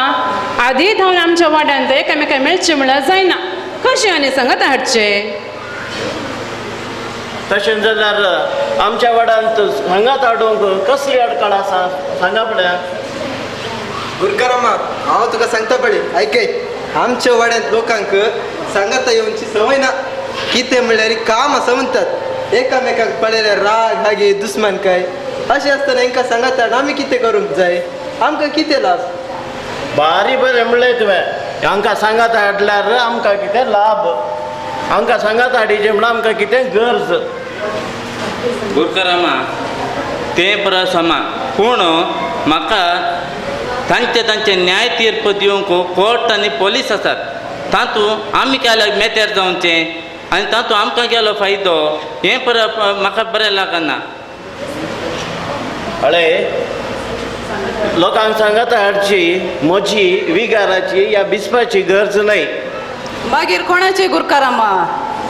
आदी धांवन आमच्या वाड्यांत एकामेकां मेळचें म्हणल्यार जायना, कशें आनी सांगात हाडचें? तशें जाल्यार आमच्या वाड्यांत सांगात हाडूंक कसली अडखळ आसा सांगा पळया. गुरकाराम्मा हांव तुका सांगता पळय आयकय. आमच्या वाड्यांत लोकांक सांगाता येवची संवय ना. कितें म्हणल्यार काम आसा म्हणटात. एकामेकांक पळयल्यार राग हागे दुस्मान काय अशें आसतना हांकां सांगाता आमी कितें करूंक जाय? आमकां कितें लाभ? बारी बरें म्हणलें तुवें. हांकां सांगात हाडल्यार आमकां कितें लाभ, हांकां सांगात हाडीचें म्हणल्यार आमकां कितें गरज. गुरकाराम्मा तें बरो समा पूण म्हाका तांचे तांचे न्याय तीर्प दिवंक कोर्ट आनी पोलीस आसात. तातूंत आमी केल्यार मेतेर जावचें आनी तातूंत आमकां गेलो फायदो हें परत म्हाका बरें लागना. हळे लोकांक सांगात हाडची म्हजी विगाराची या बिस्पाची गरज न्हय. मागीर कोणाची गुरकाराम्मा?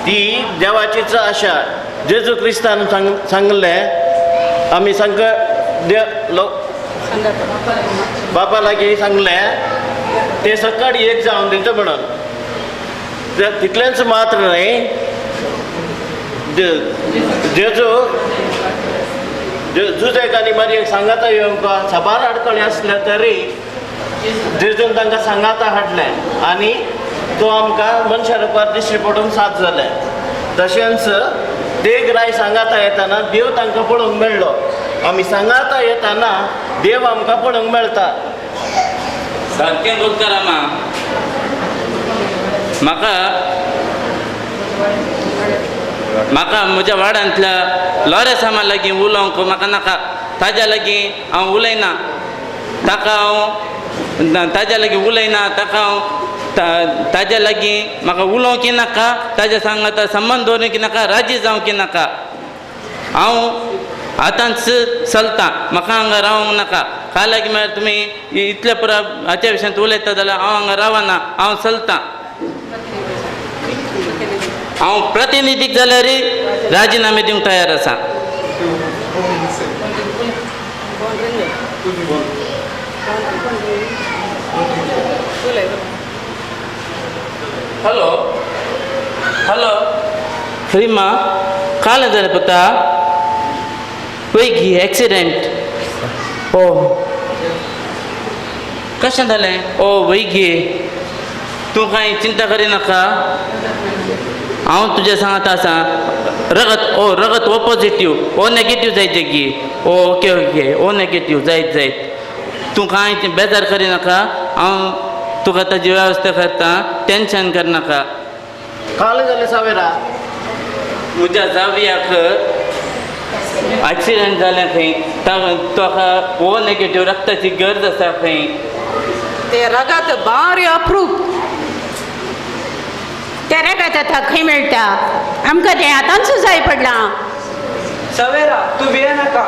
ती देवाचीच आशा. जेजू क्रिस्तान सांगलें आमी सांग बापा लागीं सांगलें ते सकाळी एक जावन दिता म्हणून. तितलेंच मात्र न्हय, जेजू जुजेक आनी मारयेक सांगाता येवंक साबार आडखळी आसल्या तरी जेजून तांकां सांगाता हाडलें आनी तो आमकां मनशा रुपार दिश्टी पडूंक साथ जालें. तशेंच देगराय सांगाता येताना देव तांकां पळोवंक मेळ्ळो. आमी सांगाता येताना देव आमकां पळोवंक मेळटा. सारकें गुरकारामा, म्हाका म्हाका म्हज्या वाड्यांतल्या लॉरेसामा लागीं उलोवंक म्हाका नाका. ताज्या लागीं हांव उलयना, ताका हांव ताज्या लागीं उलयना, ताका हांव ताज्या लागीं म्हाका उलोवंक नाका, ताज्या सांगाता संबंद दवरूंक नाका, राजी जावंक नाका. हांव आतांच चलतां, म्हाका हांगा रावंक नाका. काय लागीं म्हळ्यार तुमी इतले पुरा हाच्या विशयांत उलयता जाल्यार हांव हांगा रावना, हांव चलतां. हांव प्रतिनिधीक जाल्यार राजिनामे दिवंक तयार आसा. हॅलो हॅलो फ्रीमा, काल जालें पुता? वय एक्सिडेंट. ओ कशें जालें? ओ वय गे, तूं कांय चिंता करिनाका, हांव तुज्या सांगात आसा. रगत ओ रगत ओ पॉजिटीव ओ नेगेटीव जायत गी. ओ ओके ओके, ओ नेगेटीव जायत जायत. तूं कांय बेजार करिनाका, हांव तुका ताजी वेवस्था करता, टेंशन करनाका. काल जालें सावेरा? म्हज्या जावयाक एक्सिडेंट जालें खंय, ताका ओ नेगेटीव रक्ताची गरज आसा खंय. ते रगत बारी अप्रूप. ते रगत आतां खंय मेळटा? आमकां तें आतांच जाय पडलां. सवेरा तूं भिये नाका.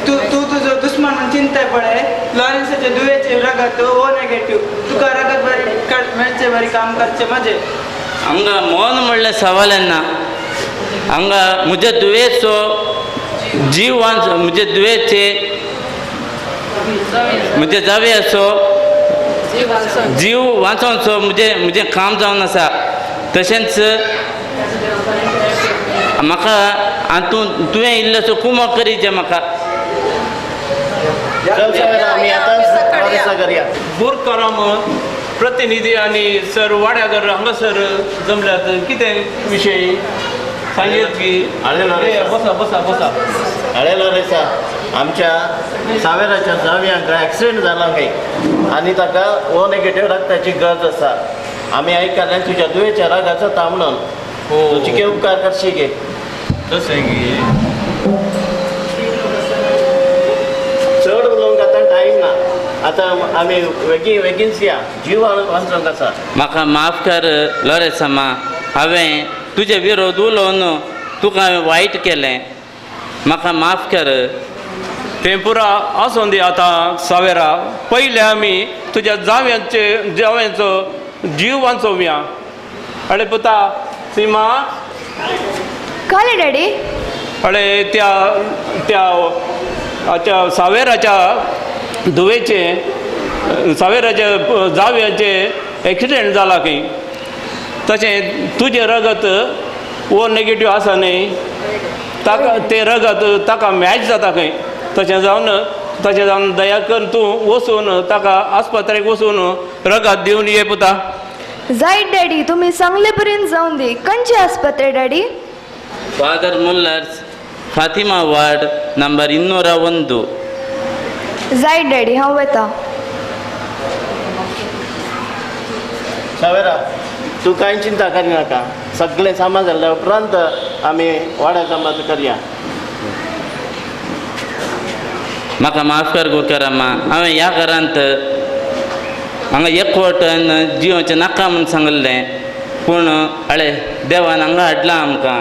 तूं तूं तुजो दुस्मान म्हूण चिंताय पळय. लॉरेन्साचे दुयेचे रगत ओ नेगेटीव, तुका रगत बरें मेळचें, बरें काम करचें म्हजें. हांगा मन म्हणलें सवाल येना. हांगा म्हज्या दुयेचो जीव वांच, म्हज्या दुयेचे म्हज्या जावयाचो जीव वाचोवचो म्हजें म्हजें काम जावन आसा. तशेंच म्हाका हातूंत तुवें इल्लोसो कुमोक करीत म्हाका. बोरकाराम प्रतिनिधी आनी सर वाड्यागर हांगासर जमल्यात, कितें विशय सांगेत की? बसा बसा बसा. हळे लॉरेसा, आमच्या सावेराच्या जावयांक एक्सिडेंट जाला खंय आनी ताका ओ नेगेटीव रक्ताची गरज आसा. आमी आयकलें तुज्या दुयेच्या रागाचो ता म्हणून, तूं चिके उपकार करशी गे. तशें गी चड उलोवंक आतां टायम ना, आतां आमी वेगीन वेगीनच या, जीव वाचोवंक आसा. म्हाका माफ कर लॉरेसामा, हांवें तुजे विरोध उलोवन तुका हांवें वायट केलें, म्हाका माफ कर. तें पुरा आसूं दी आतां सावेरा, पयलें आमी तुज्या जाव्यांचे जाव्यांचो जीव वाचोवया. अळे पुता सीमा. कळ्ळें डॅडी? अळे त्या त्या त्या सावेराच्या धुवेचें सावेराच्या जाव्याचें एक्सिडेंट जाला खंय. तशें तुजें रगत ओ नेगेटीव आसा न्ही, ताका तें रगत ताका मॅच जाता खंय. तशें जावन दया करून तूं वचून ताका आस्पत्रेक वचून रगत दिवन ये पुता. जायत डॅडी, तुमी सांगले पर्यंत जावन दी. खंयचे आस्पत्रे daddy? Father Muller's, Fatima ward number 201. जायत डॅडी, हांव वता. सावेरा तूं कांय चिंता करिनाका, सगळें सामान जाल्या उपरांत आमी वाड्या समाज करया. म्हाका माफ कर गुरकारामा, हांवें ह्या घरांत हांगा एकवटन जियोचें नाका म्हूण सांगलें, पूण अळे देवान हांगा हाडलां आमकां.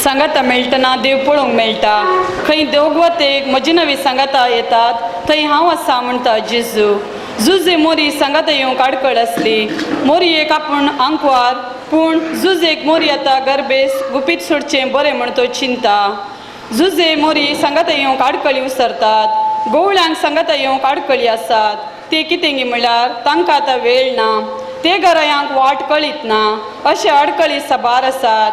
सांगाता मेळटना देव पळोवंक मेळटा. खंय दोग वतेक म्हजी नवी सांगाता येतात थंय हांव आसा म्हणटा जेजू. जुजे मोरी सांगाता येवंक आडकळ आसली. मोरी एक आपूण आंकवार, पूण जुजेक मोरी आतां गरबेस गुपीत सोडचें बरें म्हण तो चिंता. जुजे मोरी सांगाता येवंक आडकळी उसरतात. गोवळ्यांक सांगाता येवंक आडकळी आसात. ते कितें म्हणल्यार तांकां आतां वेळ ना, ते घरायांक वाट कळीत ना. अशे आडकळी साबार आसात.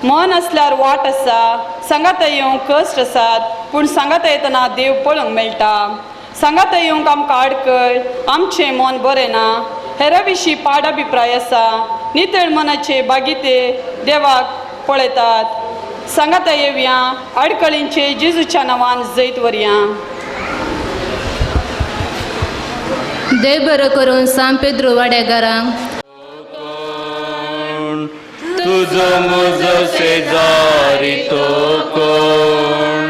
मन आसल्यार वाट आसा, सांगाता येवंक कश्ट आसात, पूण सांगाता येतना देव पळोवंक मेळटा. सांगाता येवंक आमकां आडकळ, आमचें मन बरें ना, हेरा विशीं पाड अभिप्राय आसा, नितळ मनाचे बागीते देवाक पळयतात. सांगाता येवया, आडकळींचे जेजूच्या नांवान जैत वरया. देव बरो करून सांत पेद्रू वाड्यागारांक. तुजो म्हजो शेजारी तो कोण,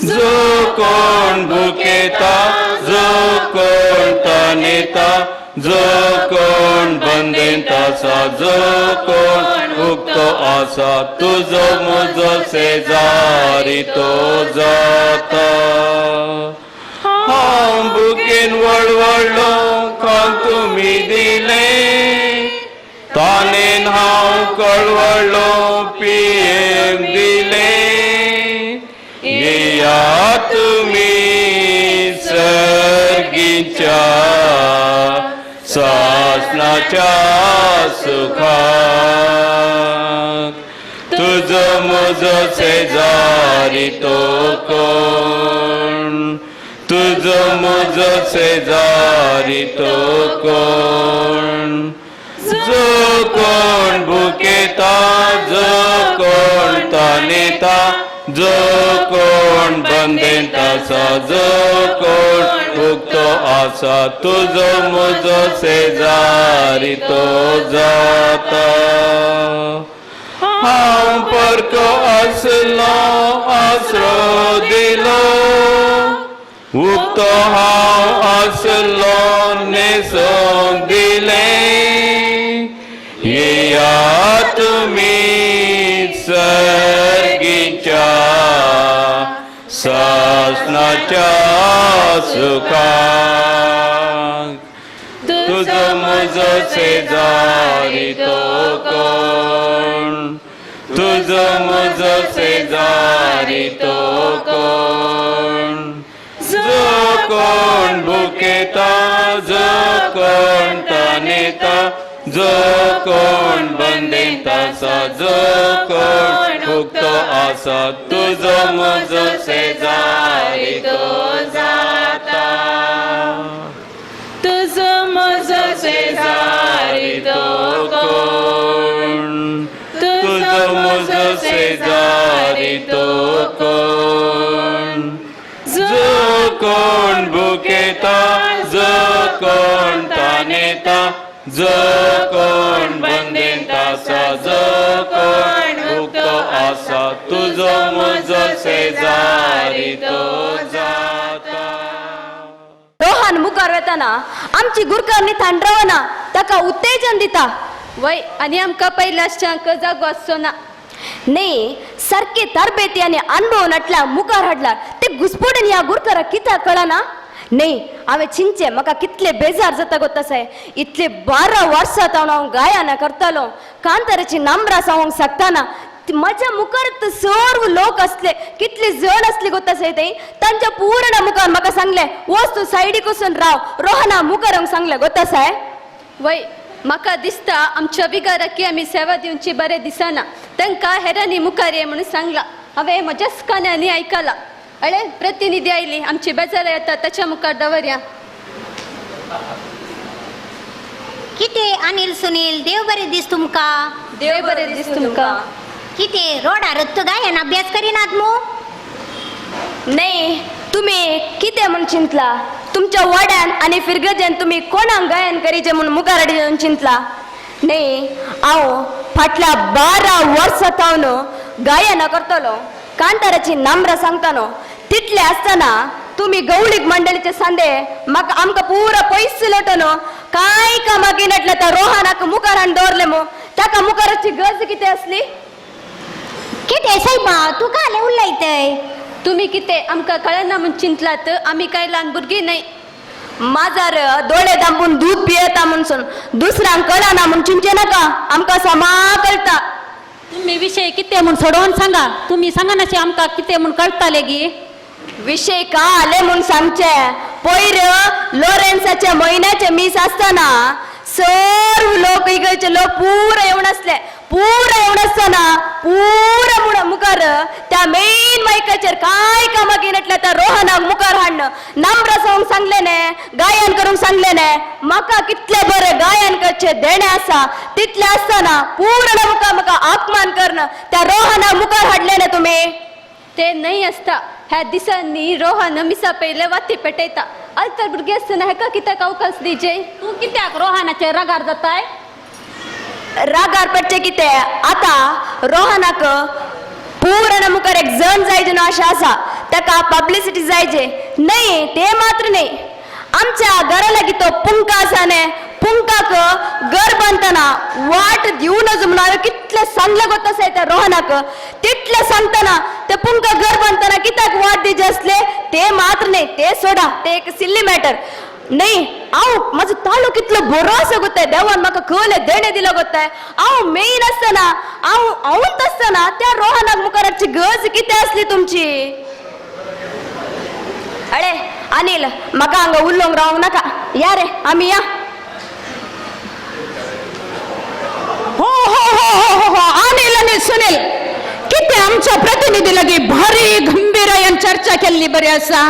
जो कोण भुकेता, जो कोण तानेता, जो कोण बंदेंत आसा, जो कोण उक्तो आसा, तुजो म्हजो शेजारी तो जाता. हांव भुकेन वळवळलो, खांक तुमी दिलें, तानेन हांव कळवळलो, पियेंक दिलें. येया तुमी सर्गीच्या सासणाच्या सुखाक, तुजो म्हजो शेजारी तो कोण, तुजो म्हजो शेजारी तो कोण, जो कोण भुकेता, जो कोण तानेता, जो कोण बंदेंत आसा, जो कोण उक्तो आसा, तुजो म्हजो शेजारी तो जाता. हांव परको आसलो, आसरो दिलो, उक्तो हांव आसलो, न्हेसोवंक दिलें. येया तुमी सर्गीच्या सासणाच्या सुखाक, तुजो म्हजो शेजारी तो कोण, तुजो म्हजो शेजारी तो कोण, जो कोण भुकेता, जो कोण तानेता, जो कोण बंदेंत आसा, जो कोण उक्तो आसा, तुजो म्हजो शेजारी तो जाता. तुजो म्हजो शेजारी तो कोण, तुजो म्हजो शेजारी तो कोण, जो कोण भुकेता, जो कोण तानेता, जो कोण बंदेंत आसा, जो कोण उक्तो आसा, तुजो म्हजो शेजारी तो जाता. रोहन मुखार वेतना आमची गुरकारणी थंड रावना, ताका उत्तेजन दिता. वय, आनी आमकां पयल्याश्यांक जागो आसचो ना. न्ही, सारके तरबेती आनी अनुभव नटल्या मुखार हाडला ते घुसपोडून ह्या गुरकाराक कित्याक कळना? न्ही, हांवें चिंतचें म्हाका कितले बेजार जाता गो तशें. इतले 12 वर्सां तावन हांव गायना करतालो, कांताराची नंबरां सांगूंक शकताना. म्हज्या मुखार सर्व लोक असले, कितले जण असले गो तशें, ते तांच्या पूर्ण मुखार म्हाका सांगलें, वच तूं सायडीक वचून राव. रोहना मुखार येवंक सांगलें गो तशें. वय, म्हाका दिसता आमच्या विगाराकी आमी सेवा दिवची बरें दिसना. तांकां हेरांनी मुखार ये म्हणून सांगलां, हांवें म्हज्याच कानांनी आयकलां. अळे, प्रतिनिधी आयली, आमची बेजारां येता ताच्या मुखार दवरया. कितें अनिल सुनील, देव बरें दीस तुमकां. देव बरें दीस तुमकां. कितें रोडार तूं गायन अभ्यास करिनात मू? न्ही, तुमी कितें म्हूण चिंतला? तुमच्या वाड्यान आनी फिरगजेन तुमी कोणाक गायन करीचें म्हूण मुखार हाडचें म्हूण चिंतला? न्ही, हांव फाटल्या 12 वर्सां थावन गायन करतलो, कांताराची नंबरां सांगता न्हू. तितले आसतना तुमी गवळीक मंडळीचे सांदे म्हाका आमकां पुरो पयस लोटो न्हू. कांय कामाक येनाटलें त्या रोहनाक मुखार हाडून दवरलें मू, ताका मुखाराची गरज कितें आसली? कितें सायबा, तूं काले उलयतय? तुमी कितें आमकां कळना म्हूण चिंतलात? आमी कांय ल्हान भुरगीं न्हय. माजार दोळे दांपून दूद पियेता म्हणसून दुसऱ्यांक कळना म्हूण चिंतचें नाका, आमकां समा कळटा. तुम्ही विषय कितें म्हूण सोडोवन सांगा. तुमी सांगनाशे आमकां कितें म्हूण कळटाले गी? विषय का आले म्हूण सांगचे, पयर लोरेन्साच्या म्हयन्याचे मीस आसतना सर्व लोक इगर्जचे लोक पुरो येवन आसले. पुरो येवन आसतना पुरो मुखार त्या मेन मायकार मायकाचेर काय कामां घेयनातल्या त्या रोहनाक मुखार हाडन नम्र जावंक सांगलें न्ही, गायन करूंक सांगलें न्ही. म्हाका कितलें बरें गायन करचें देणें आसा तितलें आसतना पूर्ण मुखार म्हाका अपमान करून त्या रोहनाक मुखार हाडलें न्ही तुमी. ते न्हय आसता ह्या दिसांनी रोहन मिसा पयले वाती पेटयता. अल्तर भुरगे आसतना हेका कित्याक अवकाश दिजे? तूं कित्याक रोहनाचेर रागार जाताय? रागार पडचें कितें, आतां रोहनाक पूर्ण मुखार एक जण जायजे न्हू अशें आसा, ताका पब्लिसिटी जायजे न्हय. तें मात्र न्हय, आमच्या घरा लागीं तो पुंका आसा न्ही, पुंकाक घर बांदतना वाट दिवं नजो म्हणून हांवें कितलें सांगलें गो तशें त्या रोहनाक. तितलें सांगतना ते पुंका घर बांदतना कित्याक वाट दिजे आसले? तें मात्र न्हय, तें सोडा, तें एक सिल्ली मॅटर न्हय. हांव म्हाजो ताळो कितलो बरो आसा गोताय, देवान म्हाका कळ्ळें देणें दिलो गोताय. हांव मेन आसतना, हांव हांवूच आसतना त्या रोहनाक मुखार हाडची गरज कितें आसली तुमची? अळे अनिल, म्हाका हांगा उलोवंक रावंक नाका, या रे आमी या. हो हो हो हो हो हो अनिल आनी सुनील, कितें आमच्या प्रतिनिधी लागीं भारी गंभीरायेन चर्चा केल्ली बरी आसा.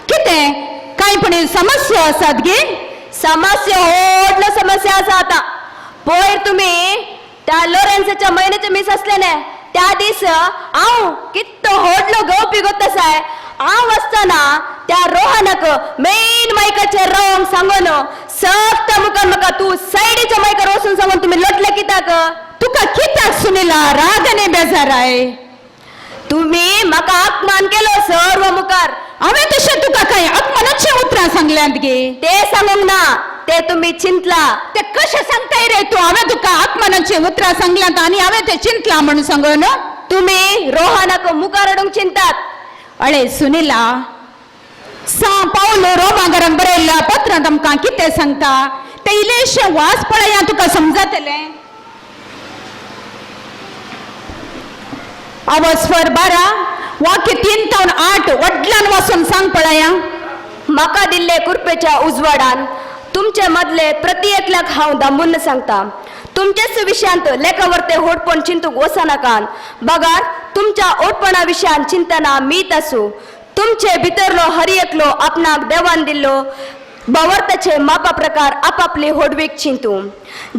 कितें कांय पण समस्या आसात गे? समस्या व्हडलो समस्या आसा आतां. पयर तुमी त्या लोरेन्साच्या म्हयन्याचे मीस आसलें न्ही, त्या दीस हांव कितलो व्हडलो गवपी गोत आसाय. हांव आसतना त्या रोहनाक मेन मायकाचेर रावंक सांगून सक्त मुखार म्हाका तूं सायडीच्या मायकार वचून सांगून तुमी लोटले कित्याक? तुका कित्याक सुनीला राग आनी बेजाराय? तुमी म्हाका अपमान केलो सर्व मुखार. हांवें तशें तुका कांय अपमानाचीं उतरां सांगल्यांत गे? ते सांगूंक ना, ते तुमी चिंतला. ते कशें सांगताय रे तूं? हांवें तुका अपमानाचीं उतरां सांगल्यांत आनी हांवें तें चिंतलां म्हणून सांगून तुमी रोहनाक मुखार हाडूंक चिंतात. अळे सुनीला, सां पावलो रोमांगारान बरयल्ल्या पत्रांत आमकां कितें सांगता तें इल्लेशें वाच पळया, तुका समजतलें. आवस्फर 12 वाक्य 3 तावन 8 व्हडल्यान वाचून सांग पळया. म्हाका दिल्ले कृपेच्या उजवाडान तुमचे मदले प्रति एकल्याक हांव दांबून सांगता, तुमचेच विशयांत लेखावरते होडपण चिंतूंक वचनाकान, बगार तुमच्या ओडपणा विशयान चिंतना मीत आसूं. तुमचे भितरलो हर एकलो आपणाक देवान दिल्लो बावर्ताचे मापा प्रकार आपापली होडवीक चिंतू.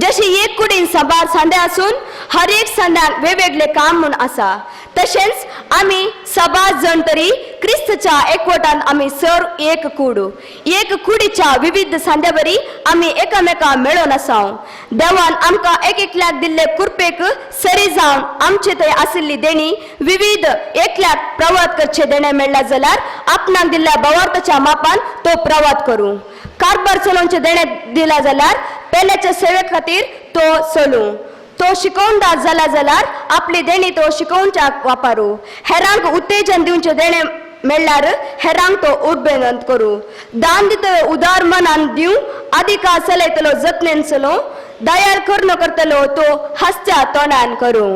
जशी एक कुडीन साबार सांदे आसून हर एक सांद्यांक वेगवेगळे काम म्हूण आसा, तशेंच आमी साबार जण तरी क्रिस्तच्या एकवटान आमी सर एक कूड, एक कुडीच्या विविध सांद्या बरी आमी एकामेका मेळोन आसाव. देवान आमकां एक एकल्याक दिल्ले कुरपेक सरी जावन आमचे थंय आशिल्ली देणी विविध एकल्याक प्रवाद करचे देणें मेळ्ळा जाल्यार आपणाक दिल्ल्या बवार्थाच्या मापान तो प्रवाद करूं. कारभार चलोवचें देणें दिला जाल्यार पेल्याच्या सेवे खातीर तो चलूं. तो शिकोवणदार जाला जाल्यार आपली देणी तो शिकोवच्याक वापरू. हेरांक उत्तेजन दिवचें देणें मेळ्ळ्यार हेरांक तो उडबेनंत करूं. दान दितलो उदार मनान दिवं, अधिकार चलयतलो जतनेन चलोवं, दयाल कर्ण करतलो तो हासच्या तोंडान करूं.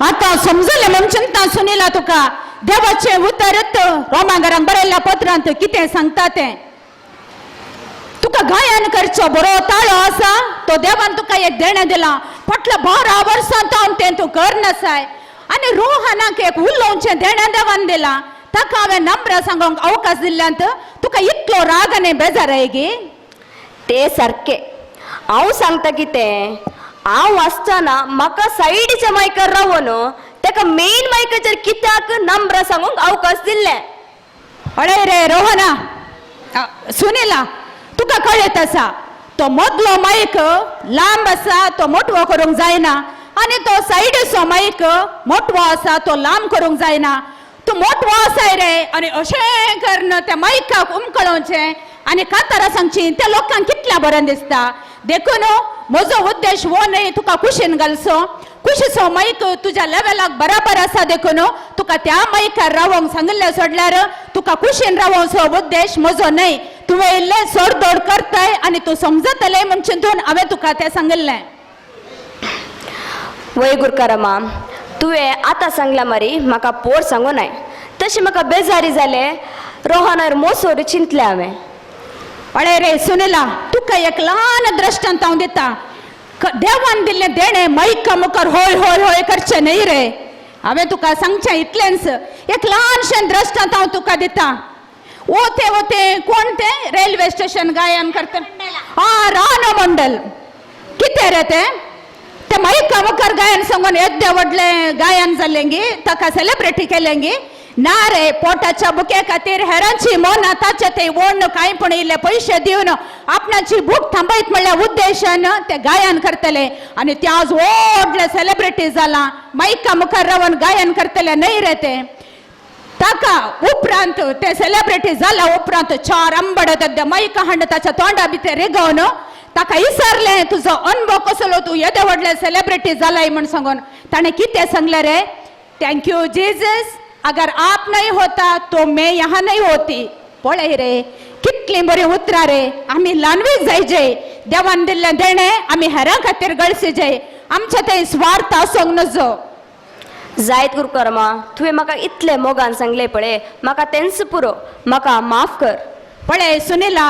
आतां समजलें म्हूण चिंता सुनीला तुका देवाचें उतरत रोमांगारान बरयल्ल्या पत्रांत कितें सांगता तें. तुका गायन करचो बरो ताळो आसा, तो देवान तुका एक देणें दिलां. फाटल्या 12 वर्सां तावन तें तूं करनासाय. आनी रोहनाक एक उलोवचें देणें देवान दिलां, ताका हांवें नंबरां सांगूंक अवकाश दिल्ल्यांत तुका इतलो राग आनी बेजाराय गे? ते सारकें हांव सांगता कितें, हांव आसतना म्हाका सायडीच्या मायकार रावून ताका मेन मायकाचेर कित्याक नंबरां सांगूंक अवकाश दिल्लें? अळे रे रोहना, सुनीला, तुका कळत आसा तो मदलो मायक लांब आसा, तो मोटवो करूंक जायना, आनी तो सायडीचो मायक मोटवो आसा, तो लांब करूंक जायना. तूं मोटवो आसाय रे आनी अशें करून त्या मायकाक उमकळोवचें आनी कातारां सांगची त्या लोकांक कितल्या बरें दिसता. देखून म्हजो उद्देश हो न्हय तुका कुशीन घालचो, कुशीचो मायक तुज्या लेवलाक बराबर आसा, देखून तुका त्या मायकार रावोंक सांगिल्लें सोडल्यार तुका कुशीन रावोवचो उद्देश म्हजो न्हय. तुवें इल्लें सोडदोड करताय आनी तूं समजतलें म्हूण चिंतून हांवें तुका तें सांगिल्लें. वय गुरकारामा, तुवें आतां सांगलां मरे म्हाका पोर सांगू नाय, तशें म्हाका बेजारी जालें. रोहनार मोसोर चिंतलें हांवें. अळे रे सुनीला, तुका एक ल्हान दृश्टांत हांव दिता. देवान दिल्लें देणें मायका मुखार होय होय होय करचें न्हय रे. हांवें तुका सांगचें इतलेंच, एक ल्हानशें दृश्टांत हांव तुका दिता. ओते ओते कोण ते रेल्वे स्टेशन गायन करता, हा रानो मंडल, कितें रे तें, ते मायका मुखार गायन सांगून येद्दें व्हडलें गायन जालें गी, ताका सेलिब्रिटी केलें गी. ना रे, पोटाच्या बुके खातीर हेरांची मनां ताचे ते ओडून कांय पण इल्ले पयशे दिवन आपणाची भूक थांबयत म्हणल्या उद्देशान ते गायन करतले आनी ते आज व्हडले सेलिब्रिटी जालां, मायका मुखार रावन गायन करतले न्हय रे ते. ताका उपरांत ते सेलिब्रिटी जाला उपरांत चार आंबड मायका हाडून ताच्या तोंडा भितर रिगोवन ताका विचारलें, तुजो अनुभव कसलो, तूं येदे व्हडले सेलिब्रिटी जालाय म्हण सांगून. ताणें कितें सांगलें रे, thank you Jesus, अगर आप नहीं होता तो मैं यहाँ नहीं होती. पळय रे कितली बरी उतरां रे. आमी ल्हानवीक जायजे, देवान दिल्लें देणें आमी हेरां खातीर गळसीजे, आमचे ते स्वार्थ आसूंक नजो. जायत गुरकर्मा, तुवें म्हाका इतले मोगान सांगलें पळय, म्हाका तेंच पुरो, म्हाका माफ कर. पळय सुनिला,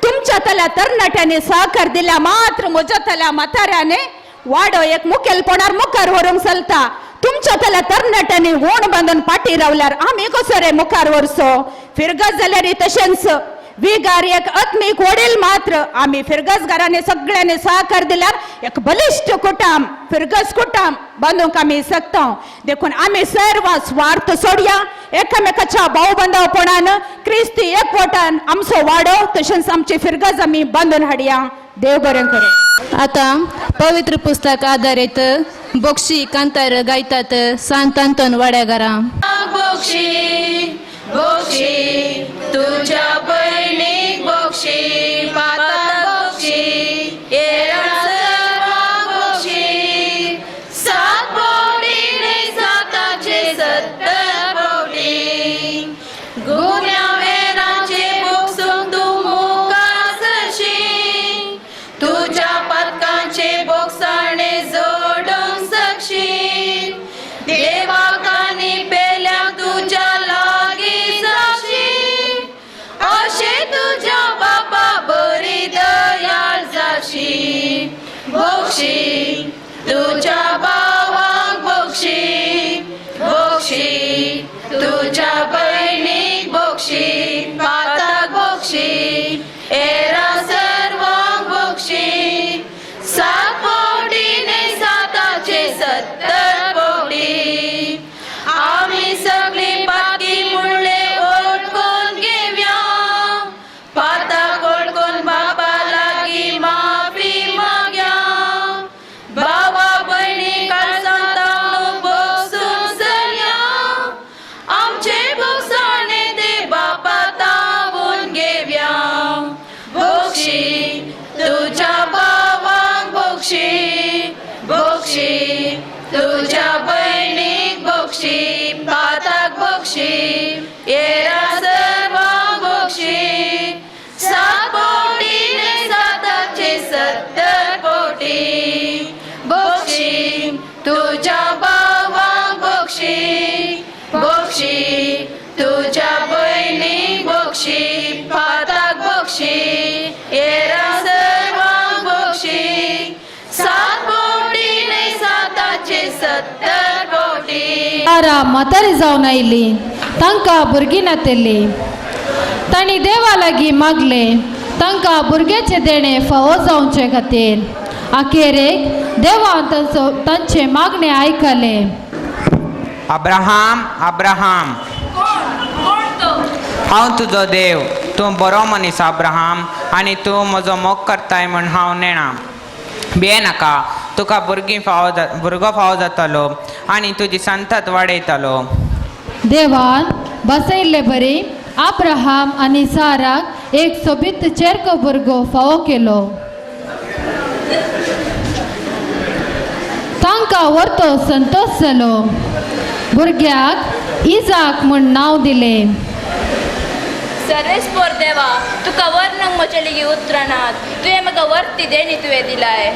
तुमच्या तल्या तरणाट्यांनी सहकार दिल्या मात्र म्हज्या तल्या म्हाताऱ्याने वाडो एक मुखेलपणार मुखार व्हरूंक चलता. तुमच्या तल्या तरणाट्यांनी ओण बांदून पाटी रावल्यार आमी कसो रे मुखार व्हरचो. फिरगज जाल्यार तशेंच विगार एक आत्मीक वडील मात्र आमी फिरगजगारांनी सगळ्यांनी सहकार दिल्यार एक बलिश्ट कुटाम फिरगज कुटाम बांदूंक आमी शकता. देखून आमी सर्व स्वार्थ सोडया, एकामेकाच्या भावबंधवपणान क्रिस्ती एकवटान आमचो वाडो तशेंच आमची फिरगज आमी बांदून हाडया. देव बरें करूं. आतां पवित्र पुस्तक आधारित बोक्षी कांतार गायतात सांत आंतोन वाड्याघरां. बोक्षी बोक्षी तुझ्या भयणीक बोक्षी, पाता बोक्षी, येरा सर्वांक बोक्षी, 7 पावटी न्हय 7 70 पावटी, गुन्यांवेरांचे बोगसूंक तूं मुखार सरशी, तुझ्या पातकांचे बोगसाणे जोडूंक शकशी, देवाक आनी पेल्याक तुज्या लागीं जाशी, अशें तुज्या बापा बरी दयाळ जाशी. बोक्षी तुज्या भावाक बोक्षी, बोक्षी तुज्या भयणीक बोक्षी, पाताक बोक्षी, येरा सर्वांक बोक्षी, 7 पावटी न्हय 7 70 पावटी, आमी सगळीं पातकी मुळ्ळे वळखून घेवया, पाताक वळखून बापा लागीं माफी मागया, भावा भयणी काळजांत बोगसून सरया, आमचे बोगसाणे ते बापा तावून घेवया. बोक्षी तुझ्या भावाक बोक्षी, बोक्षी तुझ्या भयणीक बोक्षी, पाताक बोक्षी, येरा सर्वांक बोक्षी, 7 पावटी न्हय 7 70 पावटी, बोक्षी तुझ्या भावाक बोक्षी, बोक्षी तुझ्या भयणीक बोक्षी, पाताक बोक्षी, येरा सर्वांक बोक्षी, 7 पावटी न्हय 7 70 पावटी. आरा म्हातारी जावन आयली, तांकां भुरगीं नातिल्लीं. तांणी देवा लागीं मागलें तांकां भुरग्याचें देणें फावो जावचे खातीर. अखेरेक देवान तांचो तांचें मागणें आयकलें. अब्राहम, अब्राहम, हांव तुजो देव, तूं बरो मनीस अब्राहम, आनी तूं म्हजो मोग करताय म्हूण हांव नेणा. भिये नाका, तुका भुरगीं फावो भुरगो फावो जातलो आनी तुजी संतत वाडयतलो. देवान बसयल्ले बरी अब्राहम आनी साराक एक सोबीत चेरको भुरगो फावो केलो. तांकां व्हरतो संतोश जालो. भुरग्याक इजाक म्हूण नांव दिलें. सर्वेस्पोर देवा, तुका वर्णूंक म्हजे लेगीत उतरां नात, तुवें म्हाका वर्ती देणी तुवें दिलाय.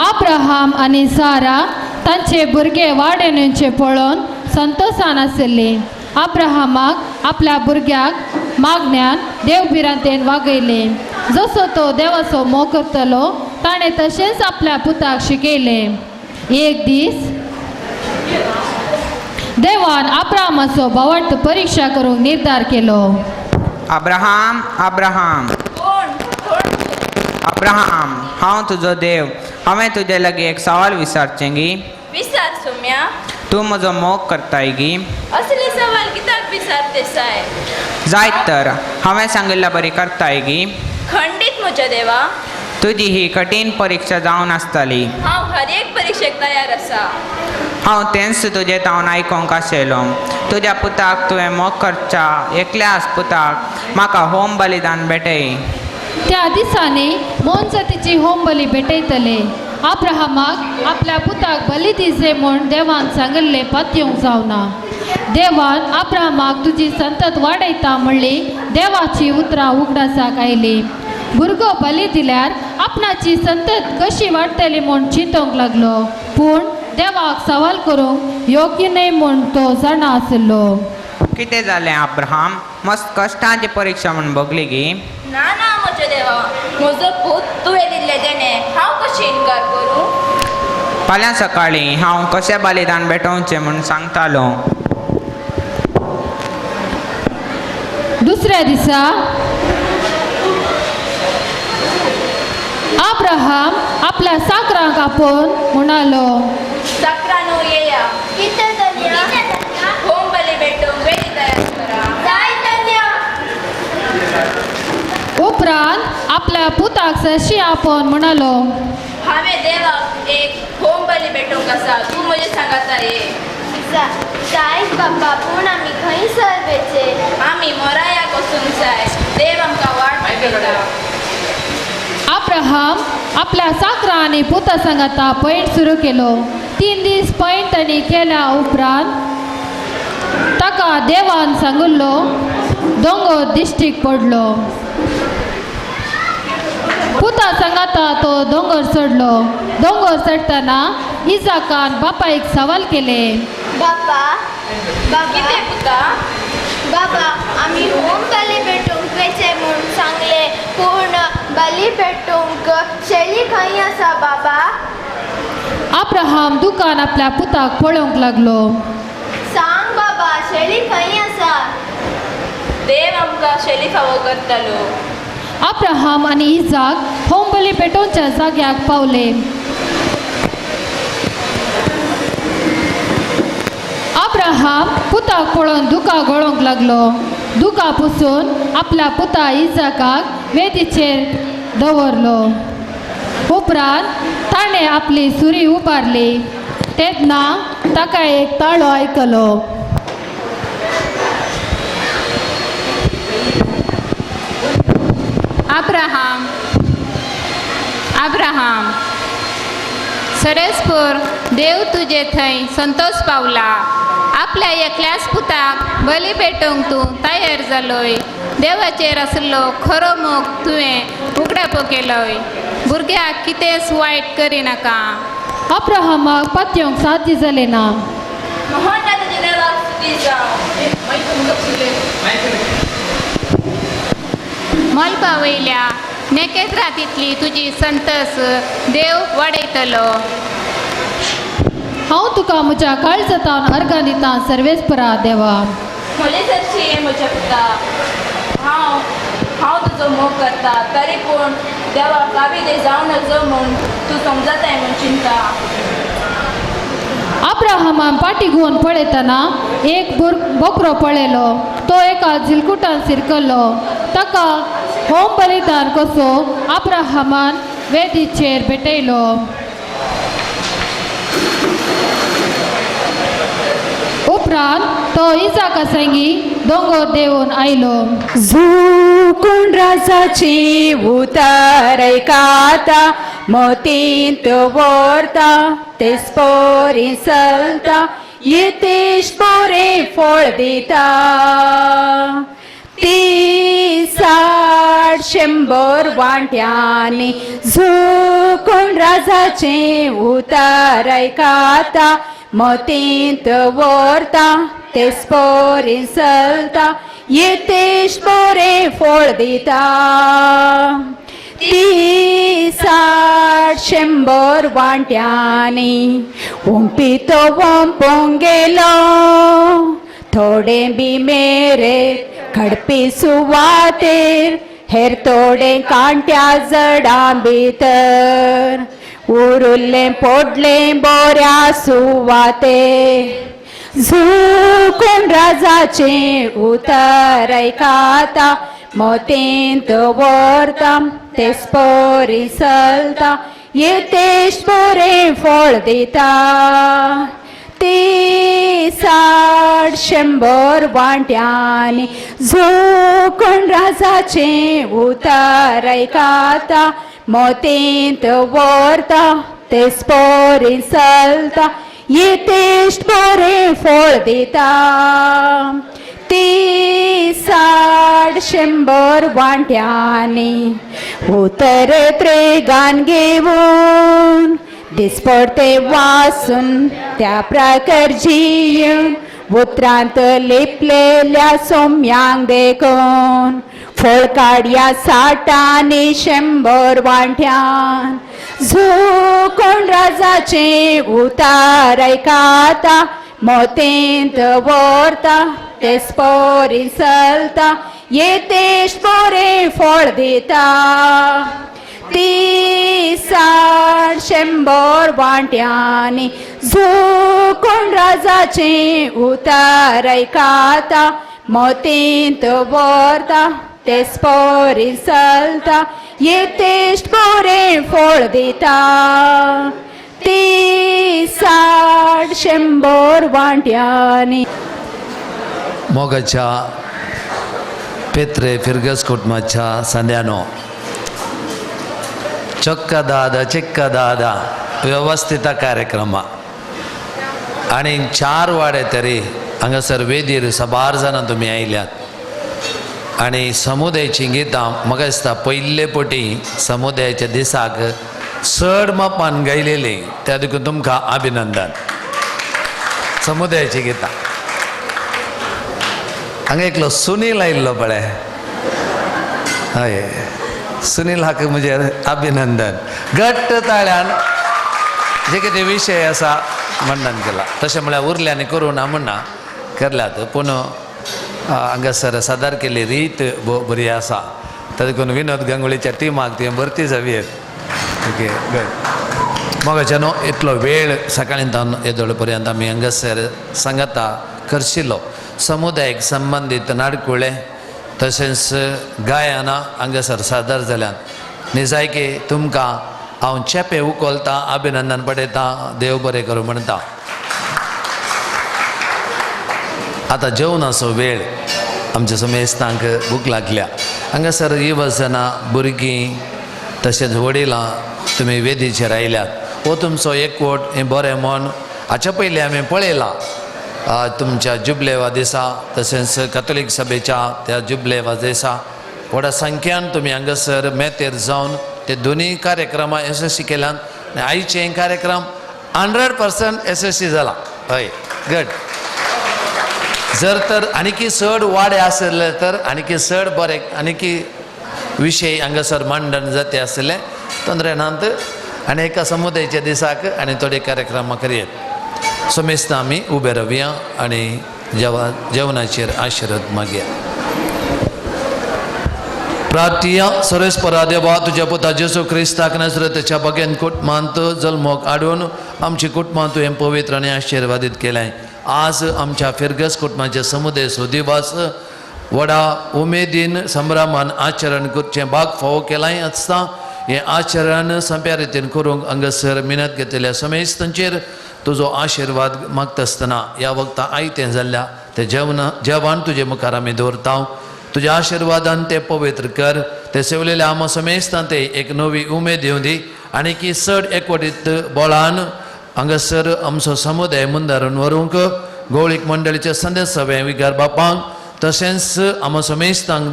अब्राहम आनी सारा तांचे भुरगे वाडेन येवचे पळोवन संतोशान आशिल्ली. अब्राहमाक आपल्या भुरग्याक मागण्यान देव भिरांतेन वागयलें. जसो तो देवाचो मोग करतलो ताणें तशेंच आपल्या पुताक शिकयलें. एक दीस देवान अब्राहमाचो भावार्थ परीक्षा करूंक निर्धार केलो. अब्राहम, अब्राहम, अब्राहम, हांव तुजो देव. हांवें तुजे लागीं एक सवाल विचारचें गी. विचार सोम्या. तूं म्हजो मोग करताय गी? असले सवाल कित्याक विचारते साय? जायत तर हांवें सांगिल्ल्या बरी करताय गी? खंडीत म्हज्या देवा. तुजी ही कठीण परिक्षा जावन आसतली. हांव हर एक परिक्षेक तयार आसा. हांव तेंच तुजें तावन आयकोंक आशिल्लो. तुज्या पुताक तुवें मोग करच्या एकल्याच पुताक म्हाका होम बलिदान भेटय. त्या दिसांनी मोनजातीची होम बली भेटयतले. अब्राहमाक आपल्या पुताक बली दिजे म्हूण देवान सांगिल्लें पातयेवंक जावना. देवान अब्राहमाक तुजी संतत वाडयता म्हणली देवाची उतरां उगडासाक आयली. भुरगो बली दिल्यार आपणाची संतत कशी वाडटली म्हूण चिंतूंक लागलो. पूण देवाक सवाल करूंक योग्य न्हय म्हूण तो जाणा आशिल्लो. कितें जालें अब्राहम? मस्त कश्टांची परिक्षा म्हूण भोगली गी? ना ना म्हज्या देवा, म्हजो पूत तुवें दिल्लें देणें हांव कशें इनकार करूं? फाल्यां सकाळीं हांव कशें बलिदान भेटोवचें म्हूण सांगतालो. दुसऱ्या दिसा अब्राहम आपल्या साकरांक आपोवन म्हणालो, साकरांनो येया, होम बली भेटोवंक वेदी तयार करा. उपरांत आपल्या पुताक सरशी आपोवन म्हणालो, हांवें देवाक एक होम बली भेटोवंक आसा, तूं म्हजें सांगाता ये. जायत बाबा, पूण आमी खंयसर वेचे? आमी मोरायाक वचूंक जाय. देव आमकां वाट दाखयता. अब्राहम आपल्या साकरा आनी पुता सांगाता पैण सुरू केलो. 3 दीस पैण तांणी केल्या उपरांत ताका देवान सांगिल्लो दोंगर दिश्टीक पडलो. पुता सांगाता तो दोंगर चडलो. दोंगर चडटना इजाकान बापायक सवाल केले. बाबा, बाबा, कितें पुता? बाबा, आमी होम बली भेटोवंक वेचे म्हूण सांगलें, पूण बली भेटोवंक शेळी खंय आसा बाबा? अब्राहम दुकान आपल्या पुताक पळोवंक लागलो. सांग बाबा, शेळी खंय आसा? देव आमकां शेली फावो करतालो. अब्राहम आनी इजाक होम बली पेटोवच्या जाग्याक पावले. अब्राहम पुताक पळोवन दुकां गळोवंक लागलो. दुकां पुसून आपल्या पुता इजाकाक वेदीचेर दवरलो. उपरांत ताणें आपली सुरी उबारली. तेन्ना ताका एक ताळो आयकलो. अब्राहम, अब्राहम, सरेसपूर देव तुजे थंय संतोष पावला. आपल्या एकल्याच पुताक बली भेटोवंक तूं तयार जालोय. देवाचेर आसलो खरो मोग तुवें उगडापो केलोय. भुरग्याक कितेंच वायट करिनाका. अब्राहमाक पातयेवंक साध्य जालें ना. मोहन तुज्या देवाक स्तुती जावं. मलबा वयल्या नेकेत्रांतली तुजी संतस देव वाडयतलो. हांव तुका म्हज्या काळजांतावन अर्गां दिता सर्वेस्परा देवा. म्हजे सरशी ये म्हज्या पुता. हांव हांव तुजो मोग करता, तरी पूण देवाक काविदे जावं नजो म्हूण तूं समजताय म्हूण चिंता. अब्राहमान पाटी घेवन पळयतना एक बोकरो पळयलो. तो एका झिलकुटान शिरकलो. ताका होम बलिदान कसो अब्राहमान वेदीचेर भेटयलो. उपरांत तो इजाका संगी दोंगर देवून आयलो. झुकून राजाची उतर ऐकाता, मतींत व्हरता, तेच परी चलता, येतेश बरें फळ दिता. 30, 60, 100 वांट्यांनी झुकून राजाचें उतर ऐकाता, मतींत व्हरता, तेच परी चलता, येतेश बरें फळ दिता. 30, 60, 100 वांट्यांनी ओंपितो ओंपोंक गेलो, थोडे बी मेरे खडपी सुवातेर, हेर थोडे कांट्या जडां भितर. उरुल्लें पोडलें बोऱ्या सुवातेर, झुकून राजाचें उतर आयकता, मोतींत व्हरता तेच परी चलता, येतेश बरें फळ दिता. 30, 60, 100 वांट्यांनी झुकून राजाचें उतर आयकता, मोतींत व्हरता तेच परी चलता, येतेश बरें फळ दिता. 30, 60, 100 वांट्यांनी उतर त्रेगान घेवन, दिसपडते वासून त्या प्रकार जिवन, उतरांत लिपलेल्या सोम्यांक देखून, फळ काडया 60 आनी 100 वांट्यान. झुकून राजाचें उतर आयकता, मोतींत व्हरता तेच परी चलता, येतेश बरें फळ दिता. 30, 60, 100 वांट्यांनी झुकून राजाचें उतर आयकता, मोतींत व्हरता तेच परी चलता, येतेश बरें फळ दिता. 30, 60, 100 वांट्यांनी. मोगाच्या पेत्रे फिरगस कुटुंबाच्या संध्यानो, चೊಕ್ಕದಾದ ಚಿಕ್ಕದಾದ व्यवस्थित कार्यक्रम आनी 4 वाडे तरी हांगासर वेदीर साबार जाणां तुमी आयल्यात आनी समुदायाची गितां म्हाका दिसता पयले पटी समुदायाच्या दिसाक चड मापान गायलेली, त्या देखून तुमकां अभिनंदन. समुदायाची गितां हांगा एकलो सुनील आयिल्लो पळय, हय सुनील हाका म्हजें अभिनंदन. घट्ट ताळ्यान जे कितें विशय आसा मंडन केला, तशें म्हळ्यार उरल्यानी करूं ना म्हणना करल्यात, पूण हांगासर सादर केल्ली रीत बरी आसा, ताका देखून विनोद गांगुलीच्या टिमाक तुवें भरती जावयेत. ओके गड मोगाच्या न्हू इतलो वेळ सकाळीं तावन येदोळ पर्यंत आमी हांगासर सांगाता करशिल्लो समुदायक संबंदीत नाडकुळे तशेंच गायनां हांगासर सादर जाल्यात. निजायकी तुमकां हांव चेपे उखलतां, अभिनंदन पडयतां, देव बरें करूं म्हणटा. आतां जेवणाचो वेळ, आमच्या समेस्तांक भूक लागल्या. हांगासर युवजनां, भुरगीं तशेंच वडिलां तुमी वेदीचेर आयल्यात, हो तुमचो एकवट हें बरें मन हाच्या पयलीं आमी पळयलां तुमच्या जुबलेवा दिसा तशेंच कॅथोलीक सभेच्या त्या जुबलेवा दिसा व्हडा संख्यान तुमी हांगासर मेतेर जावन ते दोनूय कार्यक्रमां येसस्वी केल्यान आनी आयचे कार्यक्रम 100% येसस्वी जाला. हय गड जर तर आनीकी चड वाडे आसले तर आनीकी चड बरे आनीकी विशय हांगासर मांडण जाते आसले तंद्रेनांत आनी एका समुदायाच्या दिसाक आनी थोडे कार्यक्रमां करयेत. समेस्तां आमी उबे रावया आनी जेवणाचेर आशिर्वाद मागया. प्रार्थया. सर्वेस्परा देवा, तुज्या पुता जेजू क्रिस्ताक नजरतेच्या बगेन कुटुंबांत जल्मोक हाडून आमची कुटुंबां तुवें पवित्र आनी आशिर्वादीत केलें. आज आमच्या फिरगस कुटुंबाचे समुदाय सुदिवस व्हडा उमेदीन संभ्रमान आचरण करचें भाग फावो केलां आसता. हें आचरण सोंप्या रितीन करूंक हांगासर मिनत घेतलेल्या समेस्तांचेर तुजो आशिर्वाद मागता आसतना ह्या वखदां आयतें जाल्ल्या तें जेवण तुजे मुखार आमी दवरता. तुज्या आशिर्वादान तें पवित्र कर. तें सेवलेल्या आमा समेस्तान ते एक नवी उमेद येवं दी आनी की चड एकवटीत बळान हांगासर आमचो समुदाय मुंदारून व्हरूंक गौळीक मंडळीचे संदेश सभे विगार बापांक तशेंच आमा समेस्तांक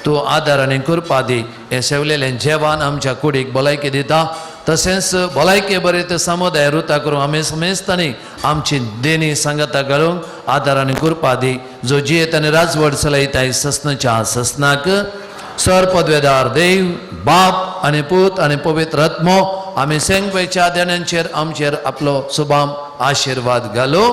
तूं आदार आनी कृपा दी. हें सेवलेलें जेवण आमच्या कुडीक भलायकी दिता तशेंच भलायके बरें ते समुदाय रुता करूंक आमी समेस्तांनी आमची देणी सांगाता घालूंक आदार आनी कृपा दी. जो जियेत आनी राजवट चलयताय ससनाच्या ससनाक सर पदवेदार देव बाप आनी पूत आनी पवित्र आत्मो आमी सेंगवेच्या देण्यांचेर आमचेर आपलो सुबाम आशिर्वाद घालू.